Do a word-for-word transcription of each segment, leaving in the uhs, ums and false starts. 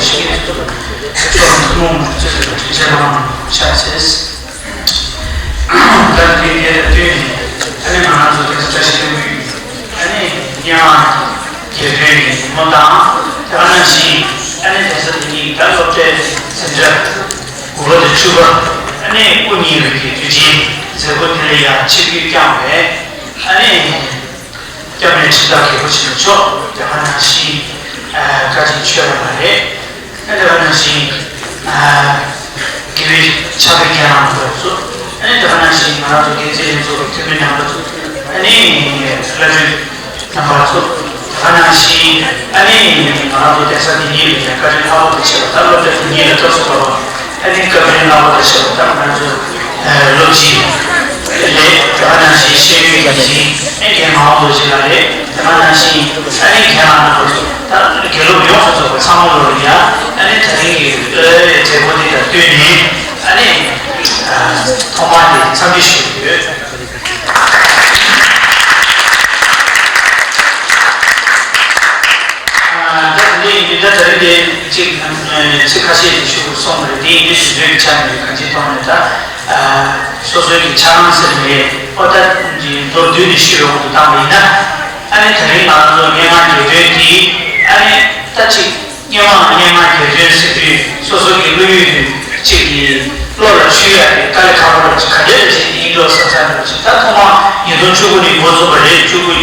ཞིག་ཐུགས་ཐུགས་མོང་མོང་ཚོས་ཚོས་ཚོས་ཚོས་ལ་ཆ་ཚེས། ད་དེ་དེ་ལ་བསྟུན་ནས་ཨ་ནི་ང་རང་ཚོ་དེ་ཚོ་བཀྲ་ཤིས་ལྷུན་པོའི་ཨ་ནི་སྙན་དབང་རྒྱལ་པོའི་ཉིན་མོ་དང་དེ་ག་ནང་བཞིན་ཨ་ནི་དེ་ཚོ་དེ་ཉིད་ད་སློབ་གྲྭའི་འཛིན་གྲྭ་དགུ་པ་དང་བཅུ་པ་ཨ་ནི་སྐུ་ཉེ་བའི་གི་དུས་ཆེན་མཛད་སྒོ་དེ་ལ་ཡང་ཆིབས་བསྒྱུར་བསྐྱངས་པའི་ཨ་ནི། སྐྱབས་གནས་ཁྲི་བདག་རྒྱལ་པོ་ཆེན་པོ་མཆོག་དེ་ག་ནང་བཞིན་བཀའ་དྲིན་ཆེ་བ་མ་རེད། དེ་ག་ནང་བཞིན་དགེ་བའི་ཕྱག་དཔེ་མཁན་རྣམ་པ་ཚོ། དེ་ག་ནང་བཞིན་ང་རང་ཚོ་དགེ་རྩེ་ལྷན་ཚོགས་ཀྱི་འཐུས་མི་རྣམ་པ་ཚོ། བླ་སྤྲུལ་རྣམ་པ་ཚོ། དེ་ག་ནང་བཞིན་ང་རང་ཚོ་གདན་ས་འདི་ཉིད་ལ་ཡང་བཀའ་དྲིན་ལྷག་པ་དང་ཆེ་བ་ད་སློབ་གྲྭ་འདི་ཉིད་ལ་སྐབས་སུ་བབས་པ། ཨ་ནི་བཀའ་དྲིན་ལྷག་པ་དང་ཆེ་བ་ད་ང་ཚོ་སློབ་སྤྱི་ལས་དེ་ག་ནང་བཞིན་ཤེས་ཡོན་གྱི་འཛིན་ཨ་རྒན་མང་པོ་ཞིག་ལ་རེད། དེ་ག་ནང་བཞིན་ཨ་ནི་རྒན་ལགས་རྣམ་པ་ཚོ་ད་དགེ་སློབ་ཡོངས་སུ་རྫོགས་པ་ཚང་མ་ལོ་ལ་ཡ་ཨ་ནི་ད་རིང་གི་མཛད་སྒོ་འདི་དང་བསྟུན་ནས་ཨ་ནི་ཐོག་མར་དེ་འཚམས་འདྲི་ཞུ་གི་ཡོད། ད་དེ་འདྲ་ཡིན་དུས་ད་ད་རེས་དེ་གཅིག་ཚིག་ཁ་ཤས་ཅིག་ཞུ་དགོས་སོང་བ་རེད། དེ་ཡིན་དུས་དུས་ཚོད་ཀྱི་ཆ་ནས་གང་ཅིའི་ཐོག་ནས་ད་སོ་སོའི་གི་ཆ་ཚང་ཟེར་ནས་ཨོ་ད་མདོར་བསྡུས་ནས་ཞུས་པའི་དབང་དུ་བཏང་བ་ཡིན་ན། ཨ་ནི་ད་རིང་ང་ཚོ་སྙན་ངག་གི་དོན་དེ་ཨ་ནི་ད་ཅིག་སྙན་ངག་སྙན་ངག་གི་དོན་ཟེར་དུས་སོ་སོ་གི་བློ་ཡུལ་དུ་ཅིག་གི་བློ་ལ་ཆུད་ཡ་དེ་དཀའ་ལས་ཁག་པོ་རེད། ག་འདྲ་རེད་ཟེར་ནས་ཡིན་འགྲོ་བསམ་བསམ་རེད། ཅིག་ད་ཐོག་མ་ཉིས་སྟོང་བཅུ་དགུ་ནས་འགོ་བཙུགས་པ་རེད། བཅུ་དགུ་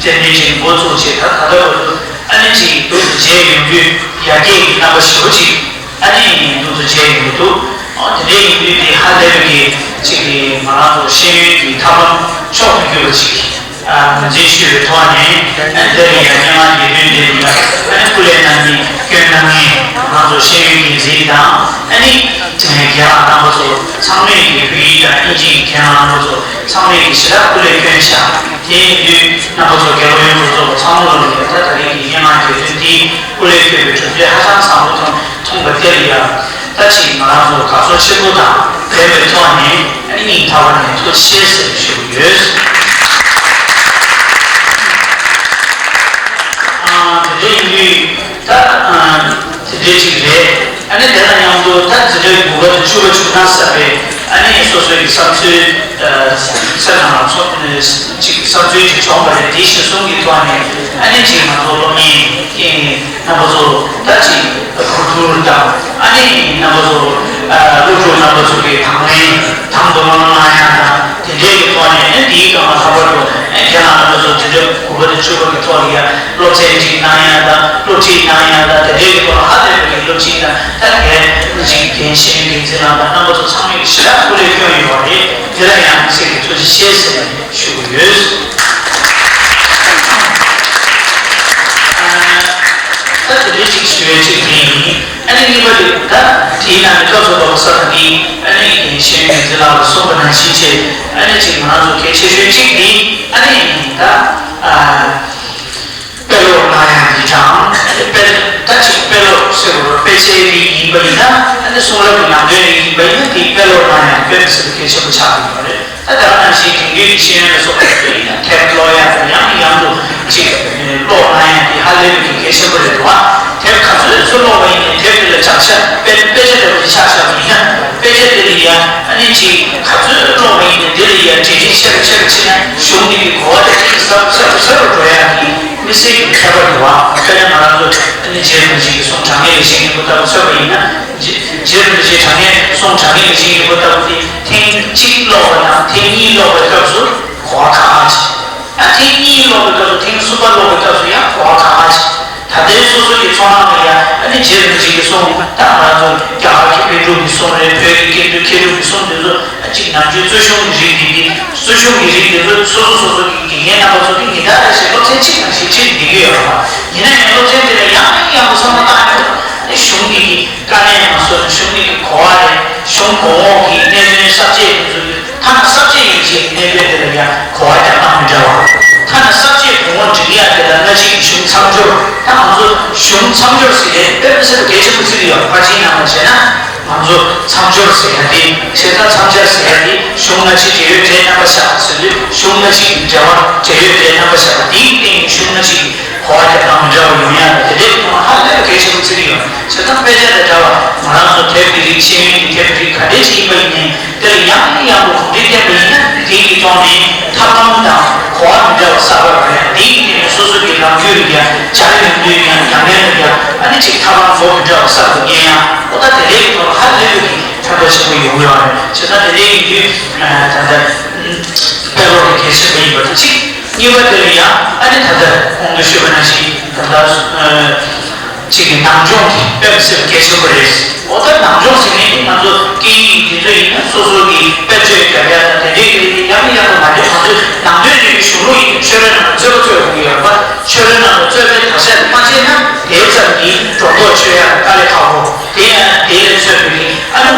ཙམ་ནས་ཅིག་འགོ་བཙུགས་བྱས་ད་ད་ལྟ་བར་དུ་ཨ་ནི་ཅིག་འདུག་ཏུ་མཇལ་ཡོང་དུས་ཡར་རྒྱས་ཀྱི་རྣམ་པ་ཞེ་པོ་ཅིག་ཨ་ནི་འདུག་ཏུ་མཇལ་ཡོང་གི་འདུག་ཨོ་དེ་འདྲའི་ཡིན་དུས་དེ་ཧ་ལས་པའི་གི་ཅིག་གི་ང་རང་ཚོ་ཤེས་ཡོན་གྱི་ཐབས་ལམ་ཕྱོགས་མི་འགྱུར་བ་ཅིག་ཨ་ངོས་འཛིན་ཞུས་པའི་ཐོག་ནས་ཨ་ནི་དེ་ལ་ཡང་སྙན་ངག་གི་དོན་དེ་ལ་ཡང་ཨ་ནི་སྐུ་ལས་གནང་མཁན་སྐྱོན་གནང་མཁན་ང་རང་ཚོ་ཤེས་ཡོན་གྱི་འཛིན་དང་ཨ་ནི་རྒན་ལགས་རྣམ་པ་ཚོ་ཚང་མས་ཀྱི་བོད་ཡིག་དང་དབྱིན་ཇིའི་རྒན་ལགས་རྣམ་པ་ཚོ་ཚང་མས་ཀྱི་ཞེ་དྲག་སྐུ་ལས་བསྐྱོན་ཤག་དེ་ཡིན་དུས་རྣམ་པ་ཚོ་དགེ་སློབ་ཡོངས་སུ་རྫོགས་པ་ཚང་མ་ལ་ཡང་ད་ད་རེས་ཀྱི་སྙན་ངག་གི་དོན་འདི་སྐུ་ལས་བསྐྱོན་པའི་གྲུབ་འབྲས་ཧ་ཅང་བཟང་པོ་མཐོང་མཐོང་བ་དེ་ལ་ཡང་ད་ཅིག་ང་རང་ཚོ་དགའ་ཚོར་ཆེན་པོ་དང་དད་པའི་ཐོག་ནས་ཨ་ནི་སྙིང་ཐག་པ་ནས་ཐུགས་རྗེ་ཆེ་ཟེར་ཞུ་གི་ཡོད། ཨ་དེ་འདྲ་ཡིན་དུས་ད་ཨ་དེ་འདྲ་ཅིག་རེད། ཨ་ནི་དེ་དང་མཉམ་དུ་ད་འཛིན་གྲྭའི་དགུ་པ་དང་བཅུ་པ་བཅུ་ཐམ་གསར་པའི་ཨ་ནི་སོ་སོའི་གི་བསམ་ཚུལ་ཨ་སེམས་ནང་ལ་ཚོར་ཅིག་བསམ་ཚུལ་ཅིག་བྱུང་བ་རེད། དེ་གཞིར་བཟུང་གི་ཐོག་ནས་ཨ་ནི་ཅིག་ང་ཚོ་སློབ་གཉེར་རྣམ་པ་ཚོ་ད་ཅིག་གོ་བསྡུར་དང་ཨ་ནི་རྣམ་པ་ཚོ་ཨ་སློབ་ཕྲུག་རྣམ་པ་ཚོ་གི་དང་ལེན་དང་དོ་སྣང་གནང་ཡ་དང་དེ་འདྲའི་གི་ཐོག་ནས་ཨ་ནི་དེའི་སྒང་ལ་ལྷག་པར་དུ་ཨ་ནི་ཁྱེད་རང་རྣམ་པ་ཚོ་དེ་འདྲའི་དགུ་པ་དང་བཅུ་པ་གི་ཐོག་ལ་ཡ་སློབ་ཚན་ཅིག་གནང་ཡ་དང་སློབ་ཁྲིད་གནང་ཡ་དང་དེ་འདྲའི་གི་ཐོག་ལ་ཧ་ལས་པའི་གི་སློབ་ཁྲིད་དང་ད་གལ་ཅིག་རྒན་ཤེས་ཡོན་འགན་འཛིན་ལགས་དང་རྣམ་པ་ཚོ་ཚང་མས་གི་ཞེ་དྲག་སྐུ་ལས་བསྐྱོན་ཡོད་པ་རེད། དེ་ལ་ཡང་ཚིག་གི་ཐུགས་རྗེ་ཆེ་ཟེར་ནས་ཞུ་གི་ཡོད། ད་དེ་འདྲའི་ཅིག་ཞུ་ཡས་ཅིག་དེ་ཡིན། ཨ་ནི་གཉིས་པ་དེ་ད་དེའི་ནང་ནས་སྐབས་སུ་བབས་པ་ས་དང་གཉིས་ཨ་ནི་ཤེས་ཡོན་འགན་འཛིན་ལགས་ལ་གསུངས་པ་ནང་བཞིན་བྱས་ཨ་ནི་ཅིག་ང་རང་ཚོ་གལ་ཆེ་ཤོས་གཅིག་དེ་ཨ་ནི་ད་ཨ་དཔེ་ཀློག་གནང་ཡག་གི་གྲངས་དཔེ་ད་ཅིག་དཔེ་ཀློག་ཟེར་བ་དཔེ་ཆའི་རིགས་ཡིན་པ་ཡིན་ན་ཨ་ནི་གསུང་རབ་ཀྱི་ནང་དོན་རིགས་ཡིན་པ་ཡིན་ན་དེ་དཔེ་ཀློག་གནང་ཡག་དཔེ་མི་སྲིད་པ་གལ་ཆེན་པོ་ཆགས་ཡོད་པ་རེད། ད་ད་ག་ནང་བཞིན་དེང་དུས་ཀྱི་ཤེས་ཡོན་ལ་སོགས་པ་ཡིན་ན་དེབ་ཀློག་ཡག་དང་ཡང་ནས་ཡང་དུ་ཅིག་ཀློག་གནང་ཡག་དེ་ཧ་ལས་པའི་གལ་ཆེན་པོ་རེད་འདུག་བ། དེབ་ག་ཚོད་ཚོད་ཀློག་པ་ཡིན་ནའི་དེབ་དེ་ལ་བྱ་བྱ་དཔེ་དཔེ་ཆ་འདྲ་པོ་ཅིག་ཆགས་བཞག་པ་ཡིན་ན་དཔེ་ཆ་དེ་ལ་ཡ་ཨ་ནི་ཅིག་ག་ཚོད་ཀློག་པ་ཡིན་ནའི་དེ་ལ་ཡ་འགྲེལ་བཤད་ཆེ་རུ་ཆེ་རུ་ཕྱིན་ན་གཞུང་འདི་གི་གོ་བ་དེ་ཏིག་ཟབ་ཟབ་ཟབ་རུ་འགྲོ་ཡག་གི་དམིགས་བསལ་གྱི་ཁྱད་པར་འདུག་བ། དཔེར་ན་ང་རང་ཚོ་ཨ་ནི་རྗེ་རིན་པོ་ཆེ་གི་གསུང་དྲང་ངེས་ལེགས་བཤད་སྙིང་པོ་ལྟ་བུ་མཚོན་པ་ཡིན་ན། རྗེ་རིན་པོ་ཆེའི་དྲང་ངེས་གསུང་དྲང་ངེས་ལེགས་བཤད་སྙིང་པོ་ལྟ་བུ་དེ་ཐེངས་གཅིག་ཀློག་པ་དང་ཐེངས་གཉིས་ཀློག་པའི་སྐབས་སུ་གོ་བ་གང་མང་ཞིག་ད་ཐེངས་གཉིས་ཀློག་པའི་སྐབས་སུ་ཐེངས་གསུམ་པ་ཀློག་པའི་སྐབས་སུ་ཡང་གོ་བ་གང་མང་ཞིག་ད་ལྟའི་སོ་སོ་ཡི་ཚོར་སྣང་ལ་ཡང་ཨ་ནི་རྗེ་རིན་པོ་ཆེ་གི་གསུང་ད་ང་ཚོ་རྒྱ་གར་གྱི་པཎ་གྲུབ་ཀྱི་གསུང་རེད། བོད་ཀྱི་སྐད་འགྲོའི་མཁས་གྲུབ་ཀྱི་གསུང་དེ་ཚོ་ཨ་ཅིག་ནམ་རྒྱུན་རྩོད་གཞུང་གི་རིགས་འདི་འདི་རྩོད་གཞུང་གི་རིགས་དེ་ཚོ་སོ་སོ་སོ་སོ་གི་དགེ་རྒན་རྣམ་པ་ཚོ་གི་ཉིན་ལྟར་རེ་བཞིན་སློབ་ཚན་གཅིག་ནང་བཞིན་ཁྲིད་བསྡད་ཀྱི་ཡོད་རེད་བ། ཡིན་ན་ཡང་སློབ་ཚན་དེ་ལ་ཡང་ཡང་དུ་བསམ་བློ་བཏང་ཡོང་དུས་ཨ་ནི་གཞུང་འདི་གི་དཀའ་གནད་མ་སོང་གཞུང་གི་གོ་བ་རེད། གཞུང་གོང་འོག་གི་གནད་དོན་གསར་བརྗེ་དེ་ཚོ་ཐ་ན་གསར་བརྗེ་ཡིན་ཞེས་གནད་དོན་དེ་ལ་ཡང་གོ་བ་རྒྱག་སྟངས་མི་འདྲ་བ། ཐ་ན་གསར་བརྗེ་གོང་འོག་འབྲི་ཡག་དེ་ལ་སྔ་ཕྱི་གི་གཞུང་མཚམས་སྦྱོར། ད་ང་ཚོ་གཞུང་མཚམས་སྦྱོར་ཟེར་ཡས་དཔེ་མི་སྲིད་པ་གལ་ཆེན་པོ་བརྩི་གི་ཡོད། ཕར་ཕྱིན་ནང་ལ་བྱས་ན་ང་ཚོ་མཚམས་སྦྱོར་ཟེར་ཡ་དེ་བྱས་ཙང་མཚམས་སྦྱར་ཟེར་ཡ་དེ་གཞུང་སྔ་ཕྱི་འབྲེལ་ཡོད་གྲས་རྣམ་པ་བཞག་ཟེར་དུས་གཞུང་སྔ་ཕྱི་གི་འབྲེལ་བ་འབྲེལ་ཡོད་གྲས་རྣམ་པ་བཞག་པ་དེའི་སྟེང་ནས་གཞུང་སྔ་ཕྱི་གི་གོ་བ་རྒྱག་སྟངས་མི་འདྲ་བ་ཡོང་ཡག་དེ་འདྲའི་ཐོག་ཧ་ལས་པ་གལ་ཆེན་པོ་བརྩི་གི་ཡོད། བྱས་ཙང་དཔེ་ཆ་དང་འདྲ་བ་ང་རང་ཚོ་དེབ་ཀྱི་རིགས་ཤེས་ཡོན་གྱི་དེབ་ཀྱི་རིགས་ག་འདྲས་ཅིག་ཡིན་པ་ཡིན་ནའི་དེ་ལ་ཡང་ནས་ཡང་དུ་གོམས་འདྲིས་བསྟེན་པ་ཡིན་ན་དེའི་ཐོག་ནས་ཐབས་ལམ་དང་གོ་བ་མི་འདྲ་བ་གསར་པ་རེད། དེའི་སྟེང་ནས་སོ་སོ་གི་ལམ་རྒྱུད་ལ་ཡང་སྦྱར་ཡོང་དུས་ཡང་ཉམས་ལེན་ལ་ཡང་ཨ་ནི་ཅིག་ཐབས་ལམ་གོ་མི་འདྲ་བ་གསར་དུ་རྙེད་ཡང་ཨོ་ད་དེ་འདྲའི་ཐོག་ལ་ཧ་ལས་པའི་ཕན་ཐོགས་ཆེན་པོ་ཡོང་གི་ཡོད་རེད། བྱས་ཙང་དེ་འདྲའི་ཡིན་དུས་ད་ལྟ་དཔེ་ཀློག་དེ་གལ་ཆེན་པོ་ཡིན་པ་དང་གཅིག་གཉིས་པ་དེ་ལ་ཡང་ཨ་ནི་ད་ལྟ་གོང་དུ་ཞུས་པ་ནང་བཞིན་ད་ལྟ་གཅིག་གི་ནང་སྦྱོང་དེ་དཔེ་མི་སྲིད་པ་གལ་ཆེན་པོ་རེད། འོ་ད་ནང་སྦྱོང་ཟེར་མཁན་དེ་ང་ཚོ་སྐད་ཡིག་འདི་ཚོ་ཡིན་ན་སོ་སོ་གི་དཔེ་བརྗོད་རྒྱབ་ཡ་དང་དེ་འདྲའི་གི་ཡང་ཡང་དུ་མ་བྱས་ང་ཚོའི་ནང་དོན་ཅིག་གི་གཞུང་ལུགས་ཡིན་ན་ཆོས་རའི་ནང་ལ་རྩོད་པ་རྩོད་དགོས་ཀྱི་ཡོད་པ། ཆོས་རའི་ནང་ལ་རྩོད་པའི་དག་ཆ་དེ་མ་བྱས་ན་དེའི་ཙམ་གྱིས་སྒྲོ་འདོགས་ཆོད་ཡ་དཀའ་ལས་ཁག་པོ། དེ་ཡང་དེ་ལས་མཚོན་པའི་ཨ་ནུ་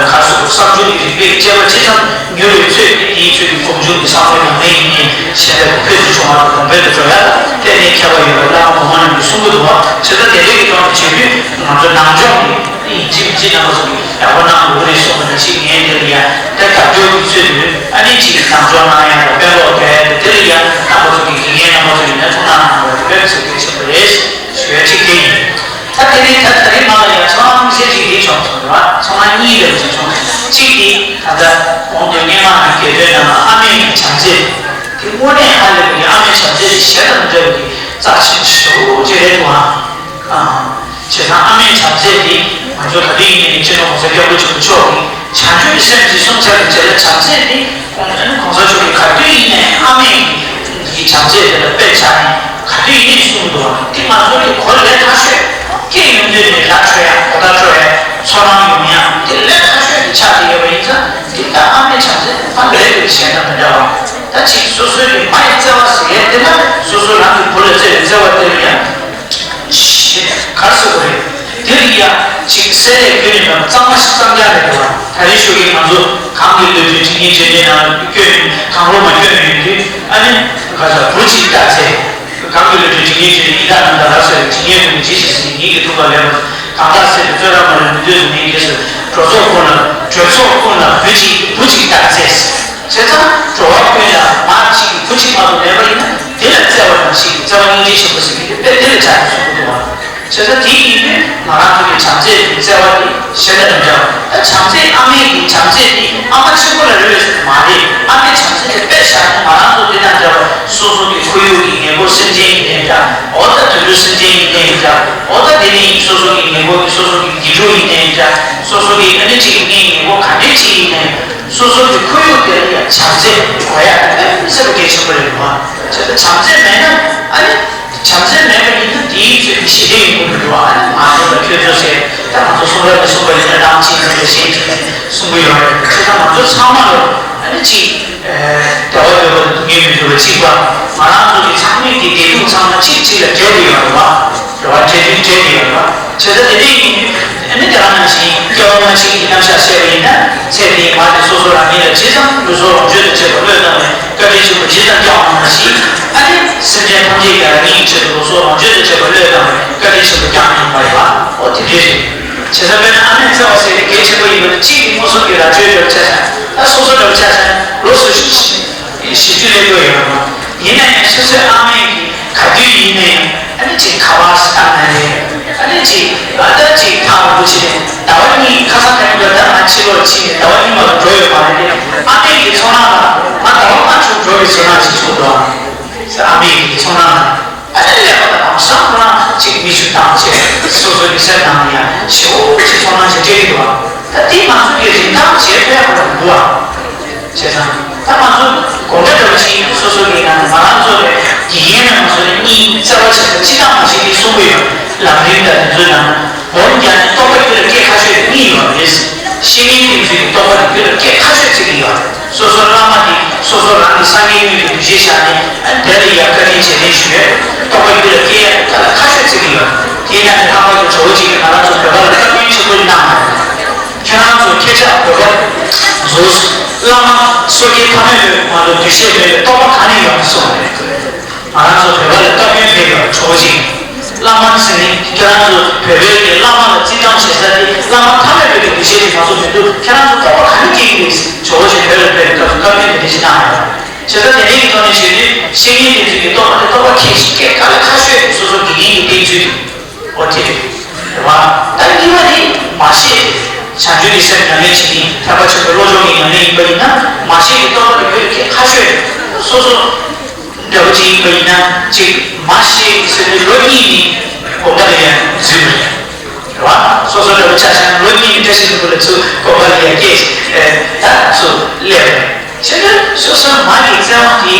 ག་སོ་བསམ་བྱུང་གི་རིགས་པས་དཔྱད་པ་ཇི་ཙམ་མྱུར་བའི་ཚོད་དེ་དེའི་ཚོད་ཀྱི་སྒོམ་བྱུང་གི་བསམ་བློ་ཡང་མེད་ཡིན་ནའི་གཞན་ལས་ཕུལ་དུ་བྱུང་བ་དང་གོང་འཕེལ་དུ་འགྲོ་ཡ་ལ་གཏན་ནས་ཁྱད་པར་ཡོད་པ་བླ་མ་གོང་མ་རྣམས་ཀྱིས་གསུང་གི་འདུག་བ། བྱས་ཙང་དེ་འདྲའི་གི་ཐོག་ནས་བྱེད་དུས་ང་ཚོ་ནང་སྦྱོང་གི་ཡིན་གཅིག་མིན་གཅིག་རྣམ་པ་ཚོ་གིས་ཡག་པོ་གནང་དགོས་རེད་གསུངས་པ་ནང་བཞིན་ངས་འདི་ལ་ཡ་དེ་དགའ་སྐྱོ་གི་ཚོད་དུས་ཨ་ནི་གཅིག་ནང་སྦྱོང་གནང་ཡ་དང་དཔེ་ཀློག་རྒྱག་ཡ་དང་དེ་ལ་ཡ་རྣམ་པ་ཚོ་གི་དགེ་རྒན་རྣམ་པ་ཚོ་ཡིན་ན་ཐུགས་སྣང་གནང་བ་དེ་དཔེ་ཚོད་དཔེ་ཆེན་པོ་རེད་ཞུ་ཡ་གཅིག་དེ་ཡིན། ད་དེ་རིང་ད་ད་རིང་ང་ལ་ཡང་ཚོར་སྣང་དམིགས་བསལ་ཅིག་འདི་བྱུང་སོང་ར། ཚོར་སྣང་གཉིས་ལས་ཅིག་བྱུང་། གཅིག་དེ་ད་ལྟ་གོང་དུ་སྙན་ངག་གི་རྒྱལ་སྟོན་ནང་ལ་ཨ་མའི་བྱམས་བརྩེ་དེ་དངོས་གནས་ཧ་ལས་པའི་ཨ་མའི་བྱམས་བརྩེ་དེ་གཞན་དང་མི་འདྲ་བའི་རྩ་ཆེན་པོ་ཞེ་པོ་ཅིག་རེད་འདུག་ཨང་། བྱས་ཙང་ཨ་མའི་བྱམས་བརྩེ་དེ་ང་ཚོ་ག་དུས་ཡིན་ནའི་སྤྱི་ནོར་གོང་ས་སྐྱབས་མགོན་ཆེན་པོ་མཆོག་གིས་བྱང་ཆུབ་ཀྱི་སེམས་ཀྱིས་བསྲུང་བྱ་གི་བྱེད་ལ་བྱམས་བརྩེ་དེ་གོང་ས་མཆོག་གིས་ག་དུས་ཡིན་ནའི་ཨ་མའི་གི་བྱམས་བརྩེ་དེ་ལ་དཔེ་ཆ་ནས་ག་དུས་ཡིན་ནའི་གསུངས་འདུག་བ། འདི་ང་ཚོ་གི་གོ་ལས་ཐག་ཆོད་སྐྱེས་ཡོང་དུས་ནས་ལ་འཕྲོད་ཡ་གོ་བརྡ་འཕྲོད་ཡ་ཚོར་སྣང་ཡོང་ཡ་འདི་ལས་ཐག་ཆོད་དེ་ཆགས་ཀྱི་ཡོད་པ་ཡིན་ཙང་འདི་ལྟ་ཨ་མའི་བྱམས་བརྩེ་དེ་ཕ་ལས་དེ་གཞན་དང་མི་འདྲ་བ། ད་ཅིག་སོ་སོའི་གི་མ་ཡི་བརྩེ་བ་ཟེར་ཡ་དེ་ལ་སོ་སོ་རང་གི་བུ་ལ་བརྩེ་བའི་བརྩེ་བ་དེ་ལ་ཡང་ག་རེ་ཟེར་དགོས་རེད། དེ་ལ་ཡང་ཅིག་གསེར་ལས་ཁྱོན་ནས་དང་གཙང་མ་ཞིག་གཙང་རྐྱང་རེད་འདུག་བ། ད་རེས་ཞོགས་ཀས་ང་ཚོ་གངས་ཀྱི་ལོ་རྒྱུས་དྲི་ངན་བརྗོད་བྱེད་ནང་བསྐྱོན་གངས་ལོ་མ་བསྐྱོན་ཡོད་དུས་ཨ་ནི་ག་ས་བུ་གཅིག་བཏགས་ཚེ། གངས་ཀྱི་ལོ་རྒྱུས་དྲི་ངན་བརྗོད་ནས་ཡི་དྭགས་རྣམས་དང་རབ་གསལ་བའི་དྲི་ངན་ཀུན་གྱི་རྗེས་ཤེས་ཟིན་ཉིད་ཀྱི་ཐུགས་ཀར་ལེགས་པར་གང་དག་སེལ་བའི་བཙོན་རར་མ་ལུས་མི་འདོད་དུ་མེད་ཀྱེ་ཟེར། གྲོགས་ཚོགས་ཀུན་ལ་གྲོས་ཚོགས་ཀུན་ལ་བུ་གཅིག་བུ་གཅིག་བཏགས་ཚེ། བྱས་ཙང་འགྲོ་བ་ཀུན་ལ་མ་གཅིག་གི་བུ་གཅིག་མ་གཏོགས་མེད་པ་ཡིན་ན་དེ་ལ་བརྩེ་བ་དང་ཞིག་བརྩེ་བ་སྙིང་རྗེ་ཆེན་པོ་ཟེར་གྱི་དེ་དཔེ་དེ་ལ་ཆགས་ནས་གསུང་གི་འདུག་བ། བྱས་ཙང་དེ་ཡིན་དུས་ང་རང་ཚོ་གི་བྱམས་བརྩེ་གི་བརྩེ་བ་དེ་གཞན་དང་མི་འདྲ་བ། ད་བྱམས་བརྩེ་ཨ་མའི་གི་བྱམས་བརྩེ་དེ་ཨ་མ་གཅིག་པུ་ལ་རེ་བས་ཟེར་མ་རེད། ཨ་མའི་བྱམས་བརྩེ་དེ་དཔེ་བཞག་ན་ང་རང་ཚོ་དེ་དང་འདྲ་བ་སོ་སོ་གི་ཁོར་ཡུག་གི་ཉེ་འཁོར་སེམས་ཅན་ཡིན་ནའི་འདྲ། འོ་ད་དུད་འགྲོ་སེམས་ཅན་ཡིན་ནའི་འདྲ། འོ་ད་དེ་ནི་སོ་སོ་གི་ཉེ་འཁོར་གི་སོ་སོ་གི་དགེ་ཕྲུག་ཡིན་ནའི་འདྲ། སོ་སོ་གི་ཨ་ནི་གཅིག་གི་ངའི་ཉེ་འཁོར་ག་འདྲས་གཅིག་ཡིན་ནའི་སོ་སོ་གི་ཁོར་ཡུག་དེ་ལ་ཡང་བྱམས་བརྩེ་དགོས་ཡ་དཔེ་མི་སྲིད་པ་གལ་ཆེན་པོ་རེད་འདུག་བ། བྱས་ཙང་བྱམས་བརྩེ་མེད་ན་ཨ་ནི་བྱམས་བརྩེ་མེད་པ་ཡིན་ན་དེའི་ཚོད་ཀྱི་ཞི་བདེ་ཡོང་གི་མི་འདུག་བ། ཨ་ནི་མ་འོངས་པ་ཁྱོད་ཚོ་ཟེར་ད་ང་ཚོ་གསུང་རབ་ཀྱི་གསུངས་པ་ཡིན་ན་ནང་གཅིག་ཡིན་ཟེར་གཞན་གཅིག་ཡིན་ཟེར་གསུང་གི་ཡོད་རེད། བྱས་ཙང་ང་ཚོ་ཚང་མ་ལ་ཨ་ནི་གཅིག་བདེ་བ་འདོད་པ་དང་སྡུག་བསྔལ་མི་འདོད་པ་གཅིག་པ། ང་རང་ཚོ་གི་ཚང་མས་ཀྱི་བདེ་སྡུག་ཚང་མ་གཅིག་གཅིག་ལ་འབྲེལ་བ་ཡོད་རེད་བ། རེད་བ། འབྲེལ་མཐུད་འབྲེལ་བ་ཡོད་རེད་བ། བྱས་ཙང་དེ་འདྲ་ཡིན་དུས་ཨ་ནི་དེ་རང་ནང་བཞིན་སྐྱེ་བ་སྔ་ཕྱི་གི་རྣམ་གཞག་བཤད་པ་ཡིན་ན་ཚེ་འདིའི་མ་དེ་སོ་སོ་རང་ཉིད་ལ་ཇི་ཙམ་ལུས་སྲོག་ལོངས་སྤྱོད་དང་བཅས་པ་བློས་བཏང་བའི་བཀའ་དྲིན་ཆེན་པོ་ཇི་ཙམ་བསྐྱངས་པ་ནང་བཞིན་ཨ་ནི་སེམས་ཅན་ཐམས་ཅད་ཀྱང་རང་ཉིད་ཀྱི་ཆེད་དུ་ལུས་སྲོག་ལོངས་སྤྱོད་དང་བཅས་པ་བློས་བཏང་བའི་བཀའ་དྲིན་ཆེན་པོ་བསྐྱངས་ཡིན་པ་རེད་བ། འོ་དེ་འདྲ་རེད། བྱས་ཙང་དཔེར་ན་ཨ་མའི་བརྩེ་བ་ཟེར་དེ་གལ་ཆེན་པོ་ཡིན་པ་ནི་གཅིག་གིས་མངོན་སུམ་གྱི་ར་སྤྲོད་འདྲ་བོ་ཆ་བཞག་ན་ད་སོ་སོ་འདྲ་བོ་ཆ་བཞག་ན་ལོ་སུ་ཞིག་བཞི་བཅུ་སླེབས་ཡོད་ཡོད་རེད། ཡིན་ན་ཡང་སོ་སོའི་ཨ་མས་ཀྱིས་ག་དུས་ཡིན་ན་ཡང་ཨ་ནི་ཅིག་ཁ་པར་བཏང་ན་རེད། ཨ་ནི་ཅིག་ཨ་ད་ཅིག་ཐག་རིང་པོ་ཕྱིན་ནས་ཟླ་བ་གཉིས་ཁ་སང་ཁ་ཉིན་ལ་ད་ང་ཕྱི་ལོགས་ཕྱིན་ནས་ཟླ་བ་གཉིས་མ་གཏོགས་འགྲོ་ཡོད་མ་རེད་དེ། ཨ་མས་ཀྱི་ཚོར་སྣང་ལ་ང་ཟླ་བ་ལྔ་བྱུང་འགྲོ་བའི་ཚོར་སྣང་ཞིག་བྱུང་འདུག་ཨ་ཨ་མས་ཀྱི་ཚོར་སྣང་ལ། ཨ་ནི་ཀླད་པ་དང་ལམ་སང་ཁོ་རང་ཅིག་མིག་ཆུ་བཏང་བྱས་སོ་སོ་གི་སེམས་ནང་ལ་ཡང་ཞེ་པོ་ཅིག་ཚོར་སྣང་ཞིག་སྤྲད་ཀྱི་འདུག་བ། ད་དེ་ང་ཚོ་གི་རིན་ཐང་བྱེད་ཕོད་པ་འདུག་བ། བྱས་ཙང་ད་ང་ཚོ་དགོངས་འགལ་འདྲ་བོ་ཅིག་ཡིན་ན་སོ་སོ་གི་ནང་ནས་ང་རང་ཚོ་ལས་དགེ་རྒན་རྣམ་པ་ཚོ་ལས་གཉིས་བརྩེ་བ་ཆེ་ས་ཅི་ལྟར་མ་བྱེད་ཀྱི་གསུང་གི་ཡོད། ལམ་རིམ་དང་དེ་ཚོའི་ནང་སྦོམ་རྒྱག་ནས་རྟོགས་པ་རྒྱུད་ལ་སྐྱེ་ཁ་ཤས་གཉིས་ཡོད་རེད། བཤེས་གཉེན་དེ་ཚོའི་རྟོགས་པ་དེ་རྒྱུད་ལ་སྐྱེ་ཁ་ཤས་བརྩི་གི་ཡོད་རེད། སོ་སོ་བླ་མ་དེ་སོ་སོ་རང་གི་སངས་རྒྱས་དངོས་ཀྱི་འདུ་ཤེས་བཞག་ནས་དེ་ལ་ཡང་བཀའ་དྲིན་རྗེས་དྲན་ཞུ་ཡས་རྟོགས་པ་རྒྱུད་ལ་སྐྱེ་ཡས་ཁ་ལ་ཁ་ཤས་བརྩི་གི་ཡོད་རེད། དེའི་ནང་ནས་ལྷག་པར་དུ་གྲོགས་པོ་གཅིག་གིས་ང་རང་ཚོ་བོད་པ་ལ་བཀའ་བཀྱོན་ཆེན་པོ་གནང་བ་རེད། ཁྱེད་རང་ཚོ་ཁྱེད་ཅག་བོད་པ་ཚོ་བླ་མ་སོ་སྐྱེའི་ཐ་མལ་པའི་ངང་ལ་འདུ་ཤེས་མེད་པའི་རྟོགས་པ་གང་ནས་ཡོང་གི་སོང་རེད། ང་རང་ཚོ་བོད་པ་ལ་བཀའ་བཀྱོན་ཕེབས་པའི་གྲོགས་ཅིག་བླ་མ་ཟེར་ནས་ཁྱེད་རང་ཚོ་བོད་པའི་གི་བླ་མ་ལ་བརྩི་མཐོང་བྱེད་ས་དེ་བླ་མ་ཐ་མལ་པའི་གི་འདུ་ཤེས་དེ་ང་ཚོ་མི་འདུག་ཁྱེད་རང་ཚོ་རྟོགས་པ་ག་ནས་སྐྱེ་གི་རེད། ཇོ་བོ་རྗེ་བོད་ལ་ཕེབས་པའི་སྐབས་སུ་བཀའ་བཀྱོན་དེ་འདྲ་ཞིག་གནང་ཡོད་རེད། བྱས་ཙང་དེ་འདྲའི་གི་ཐོག་ནས་བྱེད་དུས་བཤེས་གཉེན་དེ་ཚོ་གི་རྟོགས་པ་དེ་རྟོགས་པ་ཁྱད་ཞིག་སྐད་དཀའ་ལས་ཁ་ཤས་སོ་སོ་དགེ་རྒན་གྱི་བསྟེན་ཚུལ་དེ་འོ་དེ་རེད་བ། བྱང་ཆུབ་ཀྱི་སེམས་ཉམས་ལེན་བྱེད་མཁན་ཐེག་པ་ཆེན་པོའི་བློ་སྦྱོང་གི་ཉམས་ལེན་ཡིན་པ་ཡིན་ན། མ་ཤེས་ཀྱི་རྟོག་པ་ལ་ཡོད་མཁན་ཁ་ཤས་རེད། སོ་སོ་འདྲ་པོ་ཅིག་ཡིན་པ་ཡིན་ན་ཅིག་མ་ཤེས་ཀྱི་སེམས་ནི་ལོ་གཉིས་ནི་དགོན་པ་ལ་ཡང་འཛུལ་བ་རེད། རེད་བ། སོ་སོ་འདྲ་པོ་ཆ་བཞག་ན་ལོ་གཉིས་ནི་བཀྲ་ཤིས་ལྷུན་པོ་ལ་ཚུར་དགོན་པ་ལ་ཡང་སྐྱེས། ཨེ། ད་ཚུར་སླེབས་པ་རེད། བྱས་ཙང་སོ་སོའི་མ་ཡི་བརྩེ་བ་དེ་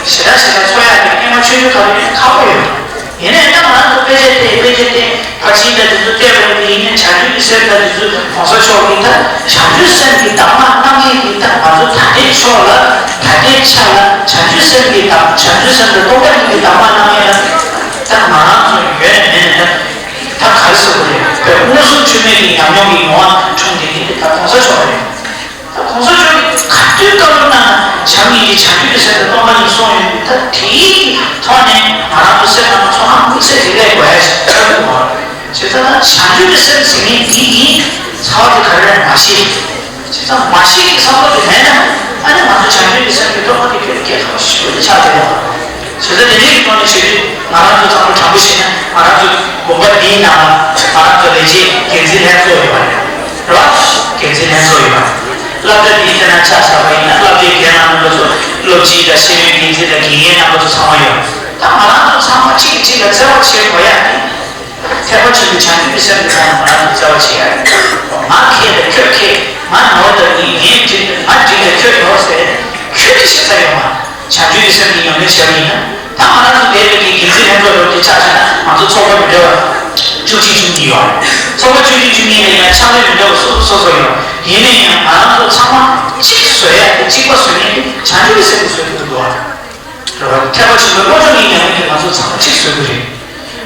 ཞེ་དྲག་ཞེ་དྲག་ཚོར་ཡག་གི་སྙེ་མ་ཆུང་ཆུང་ཁ་ལོ་ཡང་ཁག་པོ་ཡོད། ཡིན་ནའི་ད་ང་རང་ཚོ་དཔེ་ཆ་བལྟས་དཔེ་ཆ་བལྟས་ཕར་ཕྱིན་དང་དེ་ཚོ་བལྟས་པ་ཡིན་ན། ཡིན་ནའི་བྱང་ཆུབ་ཀྱི་སེམས་དང་དེ་ཚོ་གོང་ས་མཆོག་གིས་ད་བྱང་ཆུབ་སེམས་ཀྱི་གདམས་ངག་གནང་མཁན་གྱི་ད་ང་ཚོ་ད་ལྟའི་ཆོས་ལ་ད་ལྟའི་ཆ་ལ་བྱང་ཆུབ་སེམས་ཀྱི་གདམས། བྱང་ཆུབ་སེམས་དང་སྟོང་པ་ཉིད་ཀྱི་གདམས་ངག་གནང་མཁན་ལ་ད་ང་རང་ཚོ་ཡོད་ནས་མེད་ནས་ད་ད་ག་རེ་ཟེར་དགོས་རེད། དཔེ་མངོན་སུམ་མཆོད་མེ་གི་ཉམས་མྱོང་གི་མྱོང་བ་བྱུང་བསྡད་མཁན་དེ་ད་གོང་ས་མཆོག་རེད། ད་གོང་ས་མཆོག་གིས་ག་དུས་བཀའ་སློབ་གནང་ན་བྱམས་སྙིང་རྗེ་བྱང་ཆུབ་ཀྱི་སེམས་དང་སྟོང་པ་ཉིད་གསུངས་ཡོད། ད་དེའི་ཐོག་ནས་ང་རང་ཚོ་སེམས་ནང་ཚོར་སྣང་དམིགས་བསལ་ཞིག་སླེབས་དགོས་ཡ་ཞིག་ཆགས་ཀྱི་ཡོད་རེད། བྱས་ཙང་ད་བྱང་ཆུབ་ཀྱི་སེམས་ཟེར་མཁན་འདི་ཡི་རྩ་བ་དེ་ག་རེ་རེད་མ་ཤེས། བྱས་ཙང་མ་ཤེས་ཀྱི་བསམ་བློ་དེ་མེད་ན་ཨ་ནི་ང་ཚོ་བྱང་ཆུབ་ཀྱི་སེམས་ཀྱི་རྟོགས་པ་དེ་ཁྱོན་ནས་སྐྱེ་ཐུབ་པ་ཞིག་ཆགས་བསྡད་ཡོད་རེད། བྱས་ཙང་དེ་འདྲའི་གི་ཐོག་ནས་བྱེད་དུས་ང་རང་ཚོ་ཚང་མ་དྲང་པོ་བཤད་ན་ང་རང་ཚོ་དགོན་པ་འདིའི་ནང་ལ་ང་རང་ཚོ་ལས་བྱེད་འགན་འཛིན་ལྷན་ཚོགས་ཡོད་པ་རེད། རེད་བ། འགན་འཛིན་ལྷན་ཚོགས་ཡོད་པ། སློབ་གྲྭ་འདིའི་ཐད་ན་ཆ་བཞག་པ་ཡིན་ན་སློབ་གྲྭའི་རྒན་ལགས་རྣམ་པ་ཚོ་སློབ་སྤྱི་དང་ཤེས་ཡོན་འགན་འཛིན་དང་དགེ་རྒན་རྣམ་པ་ཚོ་ཚང་མ་ཡོད། ད་ང་རང་ཚོ་ཚང་མ་གཅིག་གིས་གཅིག་ལ་བརྩེ་བ་བྱེད་དགོས་ཡ་དེ། ཐེག་པ་ཆེན་པོའི་བྱང་ཆུབ་ཀྱི་སེམས་ཀྱི་ཐོག་ནས་ང་རང་ཚོ་བརྩེ་བ་བྱེད་ཡ་རེད། ང་མཁས་དང་ཁྱོད་མཁས། ང་ནོར་དང་ངས་ངས་འགྲིག་ང་འགྲིག་དང་ཁྱོད་ནོར་ཟེར་ཁྱོད་ཀྱིས་ཤེས་ས་ཡོད་མ། བྱང་ཆུབ་ཀྱི་སེམས་ཀྱི་ཉམས་ལེན་བྱས་པ་ཡིན་ན། ད་ང་རང་ཚོ་འདས་པའི་གི་འགན་འཛིན་ལྷན་ཚོགས་ལོ་དེ་ཆ་བཞག་ན་ང་ཚོ་ཚོགས་པ་མི་འདྲ་བ་བཅུ་གཅིག་བཅུ་གཉིས་ཡོད་རེད། ཚོགས་པ་བཅུ་གཅིག་བཅུ་གཉིས་ལ་ཡང་ཕྱག་ལས་མི་འདྲ་བ་སོ་སོ་སོ་སོ་ཡོད། ཡིན་ན་ཡང་ང་རང་ཚོ་ཚང་མ་གཅིག་བཟོ་ཡ་དེ་གཅིག་པ་བཟོ་མཁན་དེ་བྱང་ཆུབ་ཀྱི་སེམས་ཀྱིས་བཟོ་ཐུབ་ཀྱི་འདུག་ཨ། རེད་བ། ཐེག་པ་ཆེན་པོའི་བློ་སྦྱོང་གི་ཉམས་ལེན་དེ་ང་ཚོ་ཚང་མ་གཅིག་བཟོ་གི་རེད།